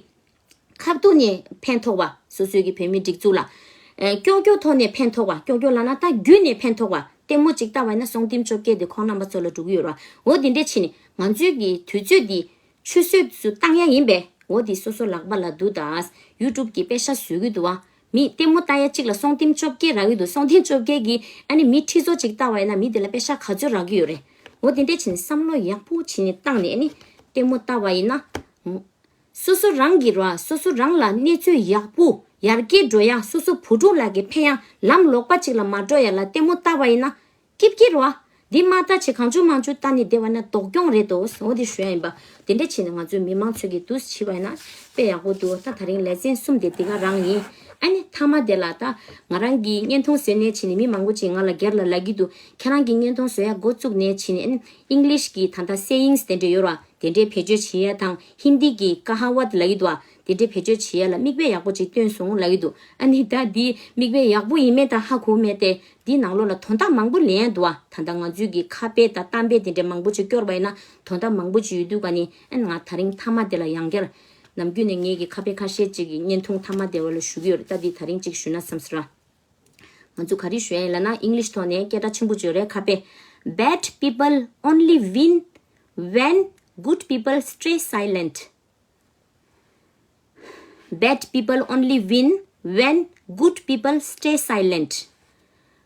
ཁ་ཐུག་ནས་ཕན་ཐོགས་པ། སོ་སོའི་གི་བོད་མི་སྒྲིག་འཛུགས་ལ་ཨེ་ཀྱོག་ཀྱོག་ཐོག་ནས་ཕན་ཐོགས་པ། ཀྱོག་ཀྱོག་ལབ་ན་ད་བརྒྱུད་ནས་ཕན་ཐོགས་པ། ལྟད་མོ་གཅིག་ལྟ་བ་ཡིན་ན་སོང་ཐེངས་བཅོ་བརྒྱད་དེ་ཁོང་རྣམ་པ་ཚོ་ལ་འགྲོ་གི་ཡོད་རེད་བ། འོ་དེ་འདྲས་བྱས་ནས་ང་ཚོའི་གི་དུས་ཚོད་འདི་ཆུད་ཟོས་སུ་བཏང་ཡ་ཡིན་པས། འོ་དེ་སོ་སོ་ལག་པ་ལ་འདུག་ད། ཡུ་ཊུབ་ཀྱི་པེ་ཤག་བཟོ་གི་འདུག་བ། མི་ལྟད་མོ་ལྟ་ཡ་གཅིག་ལ་སོང་ཐེངས་བཅོ་བརྒྱད་རག་གི་འདུག་སོང་ཐེངས་བཅོ་བརྒྱད་ཀྱིས་ཨ་ནི་མི་ཁྲི་ཚོ་གཅིག་ལྟ་བ་ཡིན་ན་མི་དེ་ལ་པེ་ཤག་ག་ཚོད་རག་གི་ཡོད་རེད། འོ་དེ་འདྲས་བྱས་ནས་བསམ་བློ་ཡག་པོ་བྱས་ནས་བཏང་ནས་ཨ་ནི་ལྟད་མོ་ལྟ་བ་ཡིན་ན། སོ་སོ་རང་གི་ར་སོ་སོ་རང་ལ་གནས་ཚུལ་ཡག་པོ་ཡར་རྒྱས་འགྲོ་ཡ། སོ་སོ་བུ་ཕྲུག་ལ་གི་ཕན་ཡ། ལམ་ལོག་པ་གཅིག་ལ་མ་འགྲོ་ཡ་ལ་ལྟད་མོ་ལྟ་བ་ཡིན་ན། སྐྱིད་སྐྱིད་ར། འདི་མ་ལྟ་བྱེད་གང་བྱུང་མང་བྱུང་ལྟ་ནི་བདེ་བ་ན་སྡུག་གྱོང་རེད་དོ། འོ་དེ་ཞུ་ཡ་ཡིན་པ། དེ་འདྲ་བྱས་ནས་ང་ཚོའི་མི་མང་ཚོས་ཀྱི་འདུག་བྱས་པ་ཡིན་ན་དཔེ་ཡག་པོ་འདུག་ད་ད་རིང་ལེ་ཚན་གསུམ་དེ་འདི་ག་རང་ཡིན། ཨ་ནི་མཐའ་མ་དེ་ལ་ད་ང་རང་གི་བརྙན་ཐུང་བཟོས་ནས་བྱས་ནས་མི་མང་པོ་ཅིག་ང་ལ་སྒེར་ལ་ལབ་ཀྱི་འདུག་ཁྱེད་རང་གི་བརྙན་ཐུང་བཟོ་ཡ་འགོ་བཙུགས་ནས་བྱས་ནས་ཨ་ནི་ཨིང་ལིཤ་གི་ད་ལྟ་སེ་ཡིངས་དེ་འདྲ་ཡོད་ར། དེ་འདྲའི་བེད་སྤྱོད་བྱེད་ཡ་དང་ཧིན་དི་གི་ཀ་ཧ་ཝད་ལབ་ཀྱི་འདུག་ཨ། དེ་འདྲའི་བེད་སྤྱོད་བྱེད་ཡ་ལ་མིག་དཔེ་ཡག་པོ་ཅིག་སྟོན་སོང་ལབ་ཀྱི་འདུག་ཨ་ནི་ད་འདི་མིག་དཔེ་ཡག་པོ་ཡིན་མེད་ད་ཧ་གོ་མེད་དེ། འདིའི་ནང་ལོགས་ལ་དོན་དག་མང་པོ་ལེན་ཡ་འདུག་ཨ། ད་ལྟ་ང་ཚོའི་གི་ཁ་དཔེ་དང་གཏམ་དཔེ་དེ་འདྲའི་མང་པོ་ཅིག་སྐྱོར་བ་ཡིན་ན་དོན་དག་མང་པོ་ཅིག་ཡོད་དུས་ག་ནི་ཨ་ནི་ང་ད་རིང་མཐའ་མ་དེ་ལ་ཡང་བསྐྱར་ནམ་རྒྱུན་ནས་ངེད་ཀྱི་ཁ་དཔེ་ཁ་ཤས་ཅིག་གི་བརྙན་ཐུང་མཐའ་མ་དེ་བ་ལ་ཞུ་གི་ཡོད་རེད། ད་འདི་ད་རིང་ཅིག་ཞུ་ན་བསམ་སོང་ར། ང་ཚོ་ག་རེ་ཞུ་ཡ་ཡིན་ལབ་ན་ཨིང་ལིཤ་ཐོག་ནས་སྐད་གྲགས་ཆེན་པོ་བྱོས་རེད་ཁ་དཔེ། Bad people only win when Good people stay silent. Bad people only win when good people stay silent.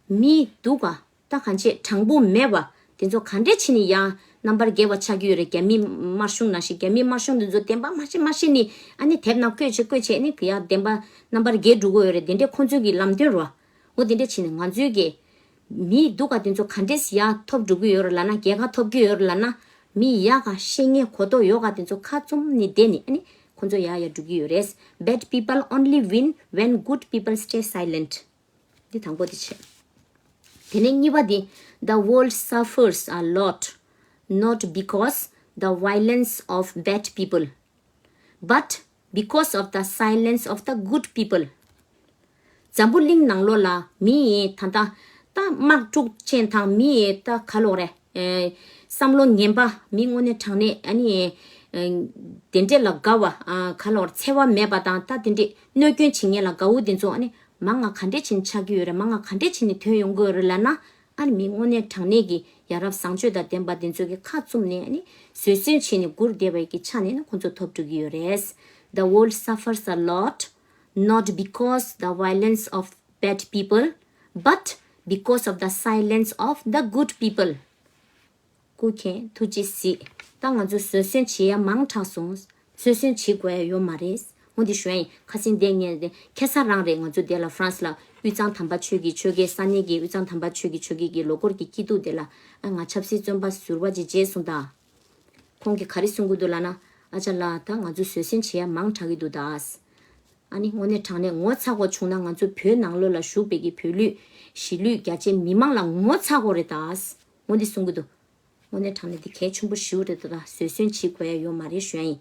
མི་སྡུག་ག་ད་གང་བྱེད་དྲང་པོ་མེད་པ་དེ་ཚོ་ག་འདྲས་བྱས་ནས་ཡང་རྣམ་པར་རྒྱལ་བ་ཆགས་ཀྱི་ཡོད་རེད། རྒྱ་མི་དམར་གཞུང་ནང་བཞིན། རྒྱ་མི་དམར་གཞུང་དེ་ཚོ་བདེན་པ་མ་ཤེས་མ་ཤེས་ནས་ཨ་ནི་དེབ་ནང་བཀོད་བྱས་བཀོད་བྱས་ནས་ཡང་བདེན་པ་རྣམ་པར་རྒྱལ་འགྲོ་གི་ཡོད་རེད། དེ་འདྲས་ཁོང་ཚོའི་གི་ལམ་སྟོན་རོ། འོ་དེ་འདྲས་བྱས་ནས་ང་ཚོའི་གི་མི་སྡུག་ག་དེ་ཚོ་ག་འདྲས་ཡ་ཐོབ་འགྲོ་གི་ཡོད་རེད་ལབ་ན། རྒྱལ་ཁ་ཐོབ་ཀྱི་ཡོད་རེད་ལབ་ན། མི་ཡ་ག་ཤེས་ངེས་གོ་རྟོགས་ཡོད་ག་དེ་ཚོ་ཁ་བཙུམ་ནས་བསྡད་ནས་ཨ་ནི་ཁོ་ཚོ་ཡ་ཡ་འགྲོ་གི་ཡོད་རེད། Bad people only win when good people stay silent. འདི་དང་པོ་དེ་བྱས། དེ་ནས་གཉིས་པ་དེ། The world suffers a lot, not because the violence of bad people, but because of the silence of the good people. འཛམ་བུ་གླིང་ནང་ལོགས་ལ་མི་ཡི་ད་ལྟ་ད་དམག་འཁྲུག་ཅན་དང་མི་ཡི་ད་ག་ལོག་རེད། ཨེ། བསམ་བློ་ངན་པ། མི་དངོས་གནས་དྲང་གནས་ཨ་ནི། ཨེ། དེ་འདྲས་ལ་དགའ་བ། ཨ། ག་ལོག་འཚེ་བ་མེད་པ་དང་ད་དེ་འདྲས་གནོད་སྐྱོན་བྱེད་མཁན་ལ་དགའ་བོ་དེ་ཚོ་ཨ་ནི་མང་ང་ག་འདྲས་བྱས་ནས་ཆགས་ཀྱི་ཡོད་རེད། མང་ང་ག་འདྲས་བྱས་ནས་ཐོན་ཡོང་གི་ཡོད་རེད་ལབ་ན། ཨ་ནི་མི་དངོས་གནས་དྲང་གནས་ཀྱི་ཡ་རབས་བཟང་སྤྱོད་དང་ལྡན་པ་དེ་ཚོ་གི་ཁ་བཙུམ་ནས་ཨ་ནི་བཟོད་བསྲན་བྱས་ནས་སྒུར་བསྡད་པའི་གི་ཆ་ནས་ནི་ཁོ་ཚོ་ཐོབ་འགྲོ་གི་ཡོད་རེད། The world suffers a lot, not because the violence of bad people, but because of the silence of the good people. སྐུ་མཁྱེན་ཐུགས་རྗེ་གཟིགས། ད་ང་ཚོ་བཟོད་བསྲན་བྱེད་ཡ་མང་དྲགས་སོང་། བཟོད་བསྲན་བྱེད་དགོས་ཡ་ཡོད་མ་རེད། འོ་འདི་ཞུ་ཡ་ཡིན། ཁ་སང་དེ་ངས་དེ་ཁ་སང་རང་རེད། ང་ཚོ་དེ་ལ་ཧྥ་རན་སི་ལ་དབུས་གཙང་དམ་པ་ཆོས་ཀྱི་ཆོལ་ཁའི་ས་གནས་ཀྱི་དབུས་གཙང་དམ་པ་ཆོས་ཀྱི་ཆོལ་ཁའི་གི་ལོ་འཁོར་གྱི་སྐྱིད་སྡུག་དེ་ལ། ཨ། ང་ཆབ་སྲིད་བཙོན་པ་ཟུར་པ་ཅིག་མཇལ་སོང་ད། ཁོང་གིས་ག་རེ་གསུང་གི་འདུག་ལབ་ན། ཨ་ཅག་ལགས། ད་ང་ཚོ་བཟོད་བསྲན་བྱེད་ཡ་མང་དྲགས་ཀྱི་འདུག་ད། ཨ་ནི་དངོས་གནས་དྲང་གནས་ངོ་ཚ་དགོས་བྱུང་ན་ང་ཚོ་བོད་ནང་ལོགས་ལ་བཞུགས་པའི་གི་བོད་ལུས་གཞིས་ལུས་རྒྱ་ཆེ་མི་མང་ལ་ངོ་ཚ་དགོས་རེད་ད། འོ་འདི་གསུང་གི་འདུག་དངོས་གནས་དྲང་གནས་འདི་གལ་ཆེན་པོ་ཞེ་པོ་རེད་འདུག་ད། བཟོད་བསྲན་བྱེད་དགོས་ཡ་ཡོད་མ་རེད་ཞུ་ཡ་ཡིན།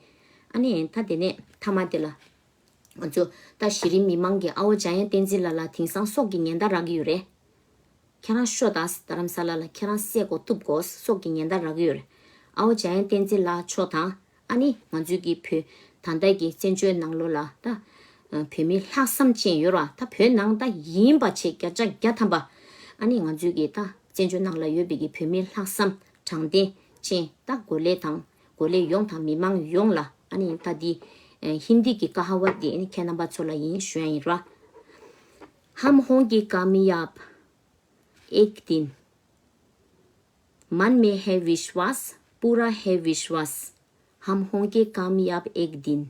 ཨ་ནི་ད་དེ་ནས་མཐའ་མ་དེ་ལ། ང་ཚོ་ད་གཞི་རིམ་མི་མང་གིས་ཨ་བོ་འཇམ་དབྱངས་བསྟན་འཛིན་ལགས་ལ་དེང་སང་སྲོག་གི་ཉེན་བརྡ་རག་གི་ཡོད་རེད། ཁྱེད་རང་ཤོག་ད། རྡ་རམ་ས་ལ་ལ་ཁྱེད་རང་བསད་དགོས་གཏུབ་དགོས། སྲོག་གི་ཉེན་བརྡ་རག་གི་ཡོད་རེད། ཨ་བོ་འཇམ་དབྱངས་བསྟན་འཛིན་ལགས་མཆོག་དང་། ཨ་ནི་ང་ཚོའི་གི་བོད་ད་ལྟ་གི་བཙན་བྱོལ་ནང་ལོགས་ལ་ད་བོད་མི་ལྷག་བསམ་ཅན་ཡོད་ར། ད་བོད་ནང་ད་ཡིན་པ་བྱས་བརྒྱ་ཆ་བརྒྱ་ཐམ་པ། ཨ་ནི་ང་ཚོའི་གི་ད་བཙན་བྱོལ་ནང་ལ་ཡོད་པའི་གི་བོད་མི་ལྷག་བསམ་དྲང་བདེན་ཅན་ད་གོ་ལའི་དང་གོ་ལའི་ཡོངས་དང་མི་མང་ཡོངས་ལ། ཨ་ནི་ད་འདི་ཧིན་དི་གི་ཀ་ཧ་ཝ་འདི་ཨ་ནི་ཁྱེད་རྣམ་པ་ཚོ་ལ་ཡིན་ཞུ་ཡ་ཡིན་ར། हम होंगे कामयाब एक दिन। मन में है विश्वास, पूरा है विश्वास। हम होंगे कामयाब एक दिन।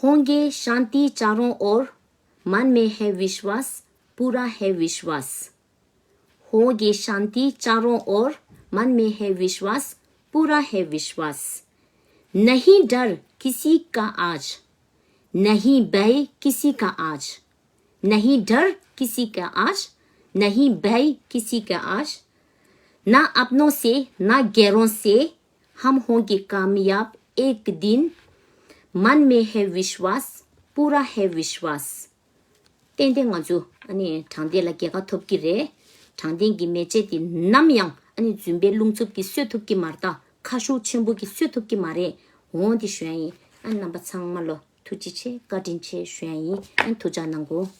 होंगे शांति चारों ओर, मन में है विश्वास, पूरा है विश्वास। होंगे शांति चारों ओर, मन में है विश्वास, पूरा है विश्वास। नहीं डर किसी का आज, नहीं भय किसी का आज, नहीं डर किसी का आज, नहीं भय किसी का आज। ना अपनों से, ना गैरों से, हम होंगे कामयाब एक दिन। मन में है विश्वास, पूरा है विश्वास। ཏན་ཏན་ང་ཚོ་ཨ་ནི་དྲང་བདེན་ལ་རྒྱལ་ཁ་ཐོབ་ཀྱི་རེད། དྲང་བདེན་གྱི་མེ་ལྕེ་དེ་ནམ་ཡང་ཨ་ནི་རྫུན་པའི་རླུང་འཚུབ་ཀྱིས་གསོད་ཐུབ་ཀྱི་མ་རེད་ད། ཁ་ཤུགས་ཆེན་པོ་གིས་གསོད་ཐུབ་ཀྱི་མ་རེད། འོང་དེ་ཞུ་ཡ་ཡིན། ཨ་ནི་རྣམ་པ་ཚང་མ་ལོ་ཐུགས་རྗེ་ཆེ། བཀའ་དྲིན་ཆེ་ཞུ་ཡ་ཡིན། ཨ་ནི་ཐུགས་ཅག་གནང་གོ།